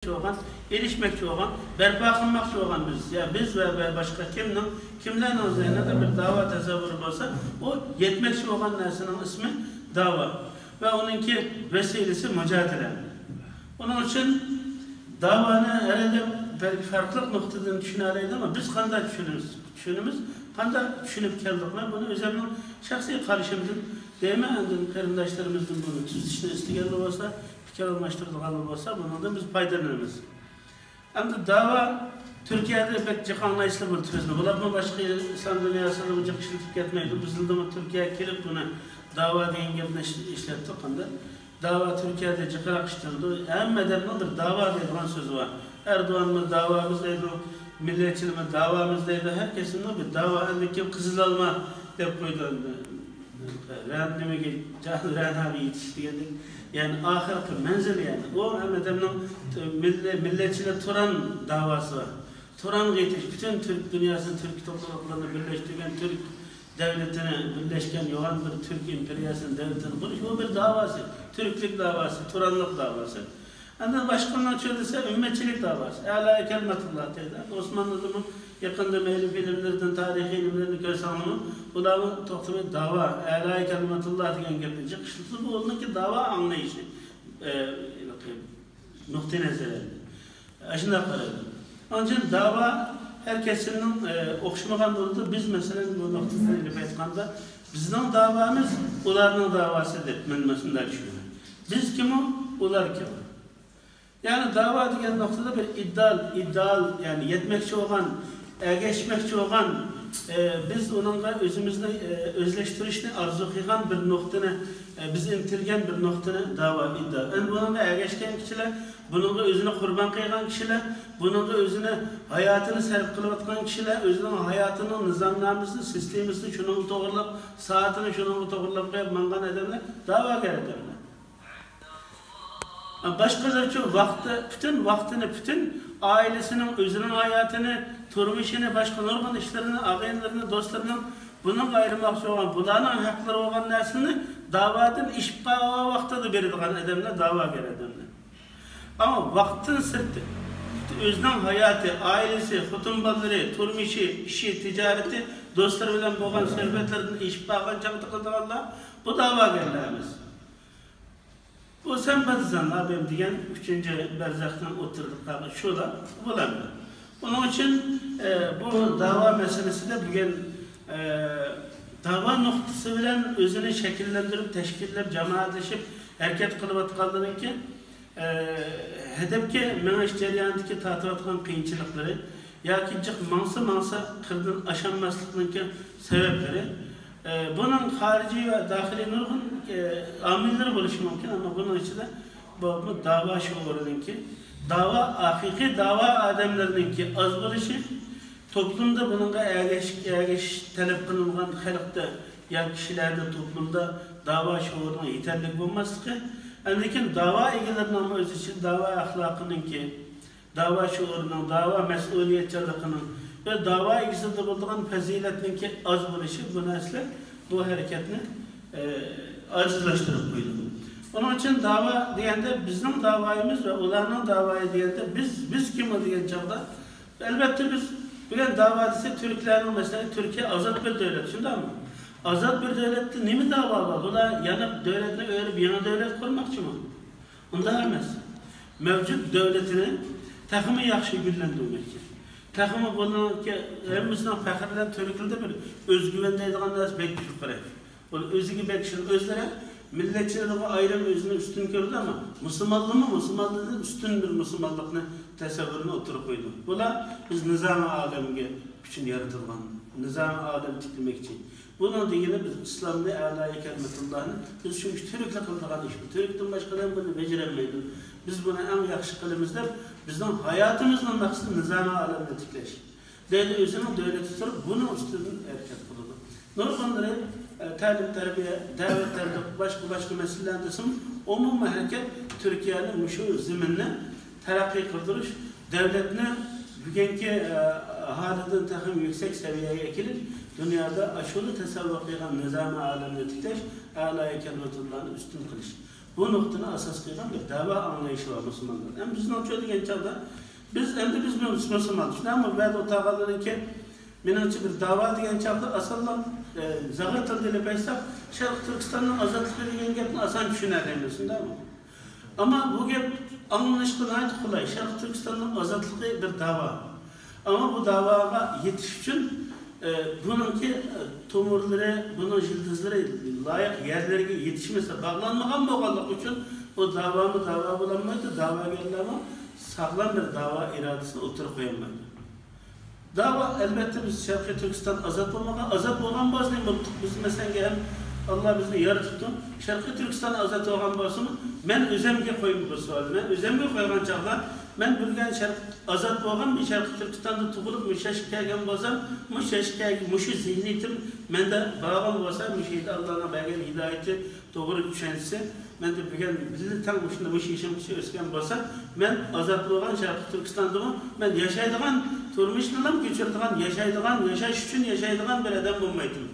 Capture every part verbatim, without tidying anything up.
بولغان، ئېرىشمەكچى بولغان، بەرپا قىلماقچى بولغان بىز. يا بىز ۋە، ۋە باشقا كىمنىڭ، كىملەرنىڭ زېھنىدە بىر داۋا تەسەۋۋۇرى بولسا، ئۇ يەتمەكچى بولغان نەرسىنىڭ ئىسمى داۋا ۋە ئۇنىڭكى ۋەسىلىسى مۇجادىلە. ئۇنىڭ ئۈچۈن داۋانى ھەر ئادەم بەلكى پەرقلىق نۇقتىدىن چۈشىنەلەيدۇ، ئەمما بىز قانداق چۈشىنىمىز؟ چۈشىنىمىز، قانداق چۈشىنىپ كەلدۇق؟ مەن بۇنى ئۆزۈمنىڭ شەخسىي قارىشىمدىن دەيمەن، ئاندىن قېرىنداشلىرىمىزدىن بۇنى تۈزىتىشنى ئىستىگەنلىرى بولسا، پىكىر ئالماشتۇرىدىغانلار بولسا، بۇنىڭدىن بىز پايدىلىنىمىز. ئەمدى داۋا تۈركىيەدە بەك جىق ئاڭلايسىلەر بۇ سۆزنى. بۇلارمۇ باشقا ئىسلام دۇنياسىدا بۇ جىق ئىشلىتىپ كەتمەيدۇ. بىزدىمۇ تۈركىيەگە كېلىپ بۇنى داۋا دېگەن گەپنى ئىش-، ئىشلەتتۇق ئەمدى. داۋا تۈركىيەدە جىقراق ئىشلىتىلىدۇ. ھەممە ئادەمنىڭ بىر داۋا دەيدىغان سۆزى بار. ئەردوغانمۇ داۋامىز دەيدۇ، مىللەتچىلىرمۇ داۋامىز دەيدۇ. ھەر كەسنىڭ بىر داۋا، ئەمدى كىم قىزىل ئالما دەپ قويدى. رەن نېمىگە، جان رەناغا يېتىش دېگەندەك. يەنى ئاخىرقى مەنزىل يەنى. ئۇ ھەممە ئادەمنىڭ مىللە-، مىللەتچىلەر تۇران داۋاسى بار. تۇرانغا يېتىش، پۈتۈن تۈرك دۇنياسىنى، تۈرك توپلۇلۇقلىرىنى بىرلەشتۈرگەن تۈرك دۆلىتىنى، بىرلەشكەن يوغان بىر تۈرك ئىمپېرىيەسىنى، دۆلىتىنى قۇرۇش، ئۇ بىر داۋاسى، تۈركلۈك داۋاسى، تۇرانلىق داۋاسى. ئەمدى باشقىنىڭ چۆرىسى ئۈممەتچىلىك داۋاسى، ئەلائى كەلىمەتۇللا دەيدۇ. ئوسمانلىدىمۇ يېقىندا مەيلى فىلىملىرىدىن، تارىخىي نېمىلىرىنى كۆرسەڭلارمۇ، ئۇلارمۇ توختىماي داۋا، ئەلائى كەلىمەتۇللا دېگەن گەپنى جىق ئىشلىتىدۇ. بۇ ئۇنىڭكى داۋا ئاڭلىشى، ئە، نۇقتىئى نەزەر. ئاشۇنداق قارايدۇ. ئاندىن داۋا ھەر كەسىمنىڭ، ئە، ئوخشىمىغان بولىدۇ. بىز، مەسىلەن، بۇ نۇقتىدىن ئېلىپ ئېيتقاندا، بىزنىڭ داۋامىز ئۇلارنىڭ داۋاسى دەپ مەن مۇشۇنداق چۈشىنىمەن. بىز كىمۇ، ئۇلار كىم؟ يەنى داۋا دېگەن نۇقتىدا بىر ئىددىئال، ئىددىئال، يەنى يەتمەكچى بولغان، ئەگەشمەكچى بولغان، ئە، بىز ئۇنىڭغا ئۆزىمىزنى، ئە، ئۆزلەشتۈرۈشنى ئارزۇ قىلغان بىر نۇقتىنى، ئە، بىز ئىنتىلگەن بىر نۇقتىنى داۋا، ئىددىئال. ئەمدى بۇنىڭغا ئەگەشكەن كىشىلەر، بۇنىڭغا ئۆزىنى قۇربان قىلغان كىشىلەر، بۇنىڭغا ئۆزىنى، ھاياتىنى سەرپ قىلىۋاتقان كىشىلەر، ئۆزىنىڭ ھاياتىنىڭ نىزامنامىسىنى، سىستېمىسىنى شۇنىڭغا توغرىلاپ، سائىتىنى شۇنىڭغا توغرىلاپ قويۇپ ماڭغان ئادەملەر داۋاگەر ئادەملەر. باشقىلىرىچۇ ۋاقتى، پۈتۈن ۋاقتىنى، پۈتۈن ئائىلىسىنىڭ، ئۆزىنىڭ ھاياتىنى، تۇرمۇشىنى، باشقا نۇرغۇن ئىشلىرىنى، ئاغىنىلىرىنى، دوستلىرىنىڭ بۇنىڭغا ئايرىماقچى بولغان، بۇلارنىڭ ھەقلىرى بولغان نەرسىنى داۋادىن ئىشىپ قالغان ۋاقتىدا بېرىدىغان ئادەملەر داۋاگەر ئادەملەر. ئەمما ۋاقىتتىن سىرت، ئۆزىنىڭ ھاياتى، ئائىلىسى، خوتۇن بالىلىرى، تۇرمۇشى، ئىشى، تىجارىتى، دوستلىرى بىلەن بولغان سۆھبەتلىرىدىن ئېشىپ قالغان چاغدا قىلىدىغانلار بۇ داۋاگەرلەر ئەمەس. بۇ سەن بەرزەخ ئابىم دېگەن ئۈچىنچى بەرزەخنىڭ ئوتتۇرىدا قالغان شۇلار بولامدۇ؟ ئۇنىڭ ئۈچۈن، ئە، بۇ داۋا مەسىلىسىدە بۈگۈن، ئە، داۋا نۇقتىسى بىلەن ئۆزىنى شەكىللەندۈرۈپ، تەشكىللەپ، جامائەتلىشىپ ھەرىكەت قىلىۋاتقانلىرىنىڭكى، ئە، ھەدەپكە مېڭىش جەريانىدىكى تارتىۋاتقان قىيىنچىلىقلىرى ياكى جىق ماڭسا، ماڭسا قىردىن ئاشالماسلىقنىڭكى سەۋەبلىرى، ئە، بۇنىڭ خارىجىي ۋە داخىلىي نۇرغۇن، ئە، ئامىللىرى بولۇشى مۇمكىن، ئەمما بۇنىڭ ئىچىدە بۇ، بۇ داۋا شوئۇرىنىڭكى، داۋا، ھەقىقىي داۋا ئادەملىرىنىڭكى ئاز بولۇشى، توپلۇمدا بۇنىڭغا ئەگەش-، ئەگىشىش تەلەپ قىلىنغان خەلقتە يا كىشىلەردە، توپلۇمدا داۋا شوئۇرىنىڭ يېتەرلىك بولماسلىقى، ئاندىن كېيىن داۋا ئىگىلىرىنىڭمۇ ئۆز ئىچىدە داۋا ئەخلاقىنىڭكى، داۋا شوئۇرىنىڭ، داۋا مەسئۇلىيەتچانلىقىنىڭ ۋە داۋا ئىگىسىدە بولىدىغان پەزىلەتنىڭكى ئاز بولۇشى بۇ نەرسىلەر بۇ ھەرىكەتنى، ئە، ئاجىزلاشتۇرۇپ قويىدۇ. ئۇنىڭ ئۈچۈن داۋا دېگەندە بىزنىڭ داۋايىمىز ۋە ئۇلارنىڭ داۋايى دېگەندە بىز، بىز كىم دېگەن چاغدا، ئەلۋەتتە بىز بۈگۈن داۋا دېسە تۈركلەرنىڭ، مەسىلەن، تۈركىيە ئازاد بىر دۆلەت، شۇنداقمۇ؟ ئازاد بىر دۆلەتتە نېمە داۋا بار؟ بۇلار يەنە دۆلەتنى ئۆرۈپ يېڭى دۆلەت قۇرماقچىمۇ؟ ئۇنداق ئەمەس. مەۋجۇت دۆلىتىنى تېخىمۇ ياخشى گۈللەندۈرمەكچى. تېخىمۇ بۇنىڭكى ھەممىسىنىڭ پەخرىدىن تۈركلىرىدە بىر ئۆزگۈۋەن دەيدىغان نەرسە بەك يۇقىرى. بۇ ئۆزىگە بەك ئىشىنىدۇ. ئۆزلىرى مىللەتچىلىرىغا ئايرىم ئۆزىنى ئۈستۈن كۆرىدۇ، ئەمما مۇسۇلمانلىرىمۇ مۇسۇلمانلىرىدىن ئۈستۈن بىر مۇسۇلمانلىقنى تەسەۋۋۇرىنى ئوتتۇرىغا قويىدۇ. بۇلار بىز نىزامى ئالەمگە ئۈچۈن يارىتىلغان، نىزامى ئالەم تىكلىمەكچى. بۇنىڭ دېگىنى بىز ئىسلامنى، ئەلائى كەلىمەتۇللاھنى بىز شۇ تۈركلا قىلىدىغان ئىش. بۇ تۈركتىن باشقا ئادەم بۇنى بېجىرەلمەيدۇ. بىز بۇنى ئەڭ ياخشى قىلىمىز دەپ، بىزنىڭ ھاياتىمىزنىڭ مەقسىتى نىزامى ئالەمنى تىكلەش. دەيدۇ، ئۆزىنىڭ دۆلىتى تۇرۇپ، بۇنىڭ ئۈستىدىن ھەرىكەت قىلىدۇ. نۇرغۇنلىرى، ئە، تەلىم، تەربىيە، دەۋەت، تەبلىغ، باشقا، باشقا مەسىلىلەر دېسىمۇ، ئومۇمىي ھەرىكەت تۈركىيەنى مۇشۇ زېمىننى تەرەققىي قىلدۇرۇش، دۆلەتنى بۈگۈنكى، ئە، ھالىدىن تېخىمۇ يۈكسەك سەۋىيەگە ئەكېلىپ، دۇنيادا ئاشۇلا تەسەۋۋۇر قىلغان نىزامى ئالەمنى تىكلەش، ئەلائى كەلىمەتۇللانى ئۈستۈن قىلىش. بۇ نۇقتىنى ئاساس قىلغان بىر دەۋا ئاڭلايىشى بار مۇسۇلمانلار. ئەمما بىزنىڭچۇ دېگەن چاغدا، بىز ئەمدى بىز مۇسۇلمان. شۇنداقمۇ؟ بۇ يەردە ئولتۇرغانلارنىڭكى، مېنىڭچە، بىر دەۋا دېگەن چاغدا ئاسانلا، ئە، زاغرا تىلدا ئېلىپ ئېيتساق، شەرقىي تۈركىستاننىڭ ئازادلىقى دېگەن گەپنى ئاسان چۈشىنەلەيمىز، شۇنداقمۇ؟ ئەمما بۇ گەپ ئاڭلىنىشقا ناھايىتى قولاي. شەرقىي تۈركىستاننىڭ ئازادلىقى بىر دەۋا. ئەمما بۇ دەۋاغا يېتىش ئۈچۈن، ئە، بۇنىڭكى، ئە، تومۇرلىرى، بۇنىڭ يىلتىزلىرى لايىق يەرلىرىگە يېتىشمىسە، باغلانمىغان بولغانلىقى ئۈچۈن بۇ دەۋامۇ دەۋا بولالمايدۇ، دەۋاگەرلەرمۇ ساغلام بىر دەۋا ئىرادىسىنى ئوتتۇرىغا قويالمايدۇ. دەۋا، ئەلۋەتتە، بىز شەرقىي تۈركىستان ئازاد بولمىغان، ئازاد بولغان بولسا نېمە بولۇپتۇ؟ بىز، مەسىلەن، ھەم ئاللا بىزنى يارىتىپتۇ. شەرقىي تۈركىستان ئازاد بولغان بولسىمۇ، مەن ئۆزۈمگە قويىمەن بۇ سوئالنى. مەن ئۆزۈمگە قويغان چاغدا، مەن بۈگۈن شەرق، ئازاد بولغان بىر شەرقىي تۈركىستاندا تۇغۇلۇپ، مۇشۇ ياشقا كەلگەن بولسام، مۇشۇ ياشقا كەلگەن، مۇشۇ زېھنىيىتىم مەندە بارغان بولسا، مۇشۇ يەردە ئاللانىڭ بەرگەن ھىدايىتى، توغرا چۈشەنچىسى، مەندە بۈگۈن بىللە تەڭ مۇشۇنداق مۇشۇ يېشىمغىچە ئۆسكەن بولسا، مەن ئازاد بولغان شەرقىي تۈركىستاندىمۇ مەن ياشايدىغان، تۇرمۇشنىلا كۆچۈرىدىغان، ياشايدىغان، ياشاش ئۈچۈن ياشايدىغان بىر ئادەم بولمايتتىم.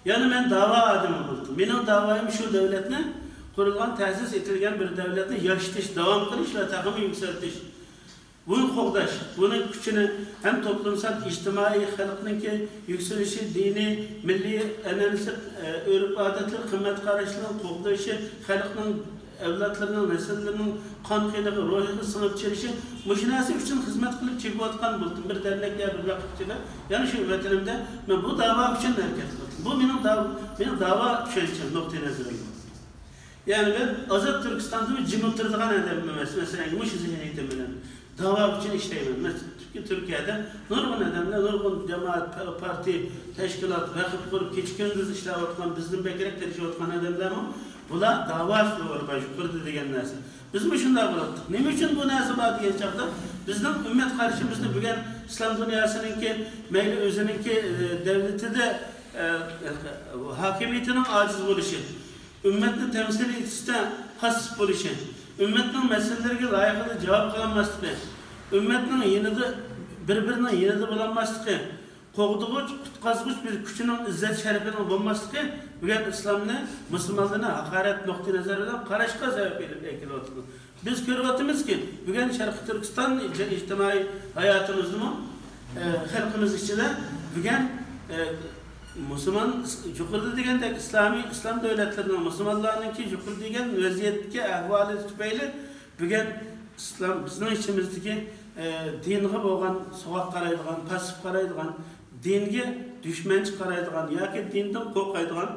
يەنى مەن دەۋا ئادىمى بولدۇم. مېنىڭ دەۋايىم شۇ دۆلەتنى، قۇرۇلغان، تەسىس ئېتىلگەن بىر دۆلەتنى ياشىتىش، داۋام قىلىش ۋە تېخىمۇ يۈكسەلتىش. بۇنى قوغداش، بۇنىڭ كۈچىنى ھەم توپلۇمسال ئىجتىمائىي خەلقنىڭكى يۈكسىلىشى، دىنىي، مىللىي ئەنئەنىسى، ئۆرپ-ئادەتلىرى، قىممەت قاراشلىرىنىڭ قوغدىلىشى، خەلقنىڭ ئەۋلادلىرىنىڭ، نەسىللىرىنىڭ قان قېنىغا، روھىغا سىڭىپ چىرىشى، مۇشۇ نەرسە ئۈچۈن خىزمەت قىلىپ چېكىۋاتقان بولدۇم. بىر دەرنەك يا بىر ۋەقىف ئىچىدە، يەنە شۇ ۋەتىنىمدە مەن بۇ دەۋا ئۈچۈن ھەرىكەت قىلدىم. بۇ مېنىڭ داۋ-، مېنىڭ دەۋا چۈشەنچەم، نۇقتىئىي نەزىرىم. يەنى مەن ئازاد تۈركىستاندىمۇ جىم ئولتۇرىدىغان ئادەم ئەمەس. مەسىلەن، مۇشۇ زېھنىيىتىم بىلەن دەۋا ئۈچۈن ئىشلەيمەن. مەسىلەن، تۈركىيەدە نۇرغۇن ئادەملەر، نۇرغۇن جامائەت، پا-، پارتىيە، تەشكىلات، ۋەقىپ قۇرۇپ، كېچە-كۈندۈز ئىشلەۋاتقان، بىزدىن بەكرەك تىرىشىۋاتقان ئادەملەرمۇ، بۇلار دەۋا ئۈچۈن ئۇلار يۇقىرىدا دېگەن نەرسە. بىزمۇ شۇنداق بولاتتۇق. نېمە ئۈچۈن بۇ نەرسە بار دېگەن چاغدا، بىزنىڭ ئۈممەت قارىشىمىزنى بۈگۈن ئىسلام دۇنياسىنىڭكى، مەيلى ئۆزىنىڭكى، ئە، دۆلىتىدە، ئە، ھاكىمىيىتىنىڭ ئاجىز بولۇشى، ئۈممەتنى تەمسىل ئېتىشتە پاسسىپ بولۇشى، ئۈممەتنىڭ مەسىلىلىرىگە لايىقىدا جاۋاب قىلالماسلىقى، ئۈممەتنىڭ يېنىدا، بىر-بىرىنىڭ يېنىدا بولالماسلىقى، قوغدىغۇچ، قۇتقازغۇچ بىر كۈچىنىڭ ئىززەت شەرىپىنىڭ بولماسلىقى بۈگۈن ئىسلامنى، مۇسۇلمانلارنى ھاقارەت نۇقتىئى نەزىرى بىلەن قاراشقا سەۋەب ئېلىپ ئەكېلىۋاتىدۇ. بىز كۆرۈۋاتىمىزكى، بۈگۈن شەرقىي تۈركىستان ئىج-، ئىجتىمائىي ھاياتىمىزدىمۇ، ئە، خەلقىمىز ئىچىدە بۈگۈن، ئە، مۇسۇلمان، يۇقىرىدا دېگەندەك ئىسلامىي، ئىسلام دۆلەتلىرىنىڭ، مۇسۇلمانلارنىڭكى يۇقىرىدا دېگەن ۋەزىيەتتىكى ئەھۋالى تۈپەيلى بۈگۈن ئىسلام بىزنىڭ ئىچىمىزدىكى، ئە، دىنغا بولغان سوغۇق قارايدىغان، پاسسىپ قارايدىغان، دىنگە دۈشمەنچى قارايدىغان ياكى دىندىن قورقايدىغان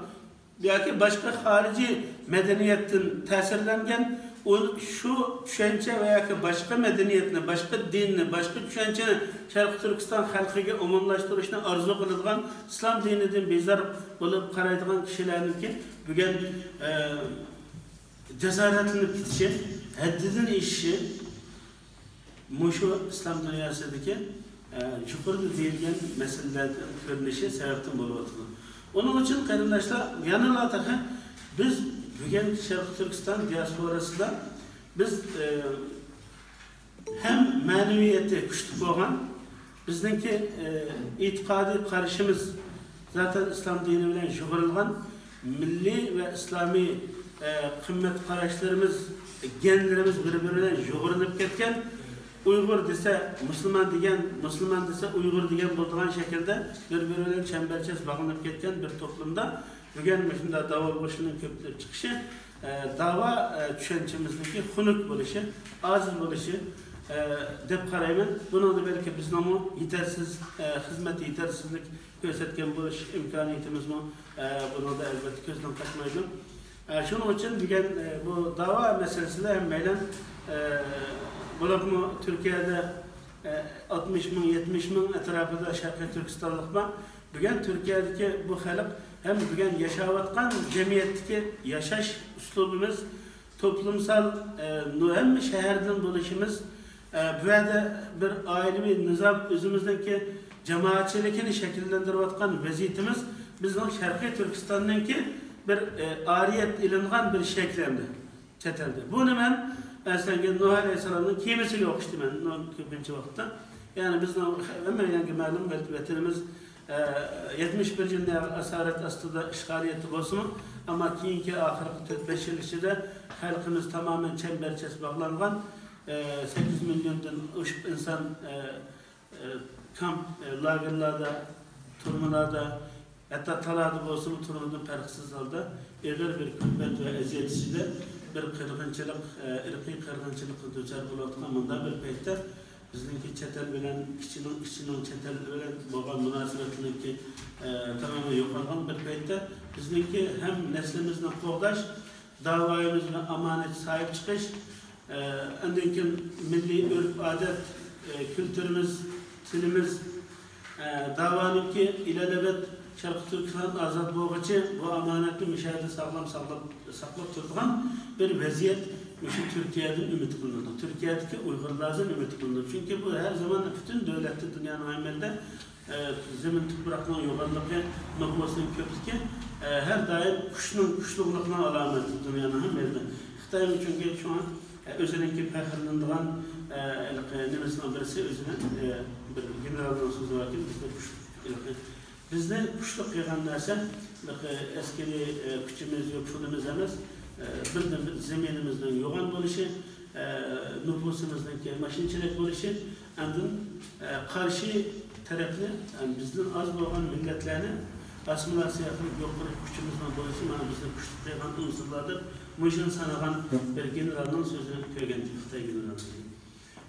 ياكى باشقا خارىجىي مەدەنىيەتتىن تەسىرلەنگەن، ئۇ شۇ چۈشەنچە ۋە ياكى باشقا مەدەنىيەتنى، باشقا دىننى، باشقا چۈشەنچىنى شەرقىي تۈركىستان خەلقىگە ئومۇملاشتۇرۇشنى ئارزۇ قىلىدىغان، ئىسلام دىنىدىن بىزار بولۇپ قارايدىغان كىشىلەرنىڭكى بۈگۈن، ئە، جاسارەتلىنىپ كېتىشى، ھەددىدىن ئېشىشى، مۇشۇ ئىسلام دۇنياسىدىكى، ئە، يۇقىرىدا دېيىلگەن مەسىلىلەردىن كۆرۈنۈشى سەۋەبتىن بولۇۋاتىدۇ. ئۇنىڭ ئۈچۈن قېرىنداشلار، يەنىلا تېخى بىز بۈگۈن شەرقىي تۈركىستان دىياسپوراسىدا بىز، ئە، ھەم مەنىۋىيىتى كۈچلۈك بولغان، بىزنىڭكى، ئە، ئېتىقادىي قارىشىمىز زاتەن ئىسلام دىنى بىلەن يۇغۇرۇلغان، مىللىي ۋە ئىسلامىي، ئە، قىممەت قاراشلىرىمىز، گېنلىرىمىز بىر-بىرى بىلەن يۇغۇرۇلۇپ كەتكەن. ئۇيغۇر دېسە مۇسۇلمان دېگەن، مۇسۇلمان دېسە ئۇيغۇر دېگەن بولىدىغان شەكىلدە بىر-بىرى بىلەن چەمبەرچاس باغلىنىپ كەتكەن بىر توپلۇمدا بۈگۈن مۇشۇنداق داۋا بوشلۇقنىڭ كۆپىيىپ چىقىشى، ئە، داۋا، ئە، چۈشەنچىمىزنىڭكى خۇنۈك بولۇشى، ئاجىز بولۇشى، ئە، دەپ قارايمەن. بۇنىڭدا بەلكى بىزنىڭمۇ يېتەرسىز، ئە، خىزمەت يېتەرسىزلىك كۆرسەتكەن بولۇش ئىمكانىيىتىمىزمۇ، ئە، بۇنىڭدا ئەلۋەتتە كۆزدىن قاچمايدۇ. ئە، شۇنىڭ ئۈچۈن بۈگۈن، ئە، بۇ داۋا مەسىلىسىدە ھەممەيلەن، ئە، بولۇپمۇ تۈركىيەدە، ئە، ئاتمىش مىڭ، يەتمىش مىڭ ئەتراپىدا شەرقىي تۈركىستانلىق بار. بۈگۈن تۈركىيەدىكى بۇ خەلق ھەم بۈگۈن ياشاۋاتقان جەمئىيەتتىكى ياشاش ئۇسلۇبىمىز، توپلۇمسال، ئە، نۇ-، ھەممە شەھەردىن بولۇشىمىز، ئە، بۇ يەردە بىر ئائىلىۋى نىزام، ئۆزىمىزنىڭكى جامائەتچىلىكىنى شەكىللەندۈرۈۋاتقان ۋەزىيىتىمىز بىزنىڭ شەرقىي تۈركىستاننىڭكى بىر، ئە، ئارىيەت ئېلىنغان بىر شەكلى ئەمدى. چەت ئەلدە. بۇنى مەن، مەسىلەن، نۇھ ئەلەيھىسسالامنىڭ كېمىسىگە ئوخشىتىمەن، نۇ-، كۆپىنچە ۋاقىتتا. يەنى بىزنىڭ ھەممەيلەنگە مەلۇم، ۋەتىنىمىز ئە، يەتمىش بىر يىلنى ئاسارەت ئاستىدا ئىشغالىيەتتە بولسىمۇ، ئەمما كېيىنكى ئاخىرقى تۆت بەش يىل ئىچىدە خەلقىمىز تامامەن چەمبەرچەس باغلانغان، ئە، سەككىز مىليوندىن ئوشۇق ئىنسان، ئە، ئە، كامپ، ئە، لاگېرلاردا، تۈرمىلەردە، ھەتتا تالادا بولسىمۇ تۇرمىدىن پەرقسىز ھالدا ئېغىر بىر كۈلپەت ۋە ئەزىيەت ئىچىدە بىر قىرغىنچىلىق، ئە، ئىرقىي قىرغىنچىلىققا دۇچار بولۇۋاتقان مۇنداق بىر پەيتتە، بىزنىڭكى چەت ئەل بىلەن، ئىچىنىڭ، ئىچىنىڭ چەت ئەل بىلەن بولغان مۇناسىۋەتلىرىنىڭكى، ئە، تامامەن يوقالغان بىر پەيتتە، بىزنىڭكى ھەم نەسلىمىزنى قوغداش، داۋايىمىز بىلەن ئامانەتكە ساھىب چىقىش، ئە، ئاندىن كېيىن مىللىي ئۆرپ-ئادەت، ئە، كۈلتۈرىمىز، تىلىمىز، ئە، داۋانىڭكى ئىلەلىبەت شەرقىي تۈركىستان ئازاد بولغۇچە بۇ ئامانەتنى مۇشۇ يەردە ساغلام ساقلاپ، ساقلاپ تۇرىدىغان بىر ۋەزىيەت مۇشۇ تۈركىيەدىن ئۈمىد قىلىنىدۇ. تۈركىيەدىكى ئۇيغۇرلاردىن ئۈمىد قىلىنىدۇ. چۈنكى بۇ ھەر زامان پۈتۈن دۆلەتتە، دۇنيانىڭ ھەممە يېرىدە، ئە، زېمىن تۇپراقنىڭ يوغانلىقى، نوپۇسنىڭ كۆپلۈكى، ئە، ھەر دائىم كۈچنىڭ، كۈچلۈكلۈكنىڭ ئالامىتى دۇنيانىڭ ھەممە يېرىدە. خىتايمۇ چۈنكى شۇڭا، ئە، ئۆزىنىڭكى پەخىرلىنىدىغان، ئە، ھېلىقى نېمىسىنىڭ بىرسى ئۆزىنىڭ، ئە، بىر گېنېرالنىڭ سۆزى باركەن، بىزدە كۈچلۈك، ھېلىقى، بىزنى كۈچلۈك قىلغان نەرسە، ھېلىقى ئەسكىرىي، ئە، كۈچىمىز ۋە پۇلىمىز ئەمەس، ئە، بىردىنبىر زېمىنىمىزنىڭ يوغان بولۇشى، ئە، نوپۇسىمىزنىڭكى ماشىنىچىلىك بولۇشى، ئاندىن، ئە، قارشى تەرەپنى، ئە، بىزدىن ئاز بولغان مىللەتلەرنى ئاسسىمىلياتسىيە قىلىپ يوق قىلىش كۈچىمىزنىڭ بولۇشى مانا بىزنى كۈچلۈك قىلغان ئۇنسۇرلار دەپ مۇشۇنى سانىغان بىر گېنېرالنىڭ سۆزىنى كۆرگەنتى خىتاي گېنېرالى.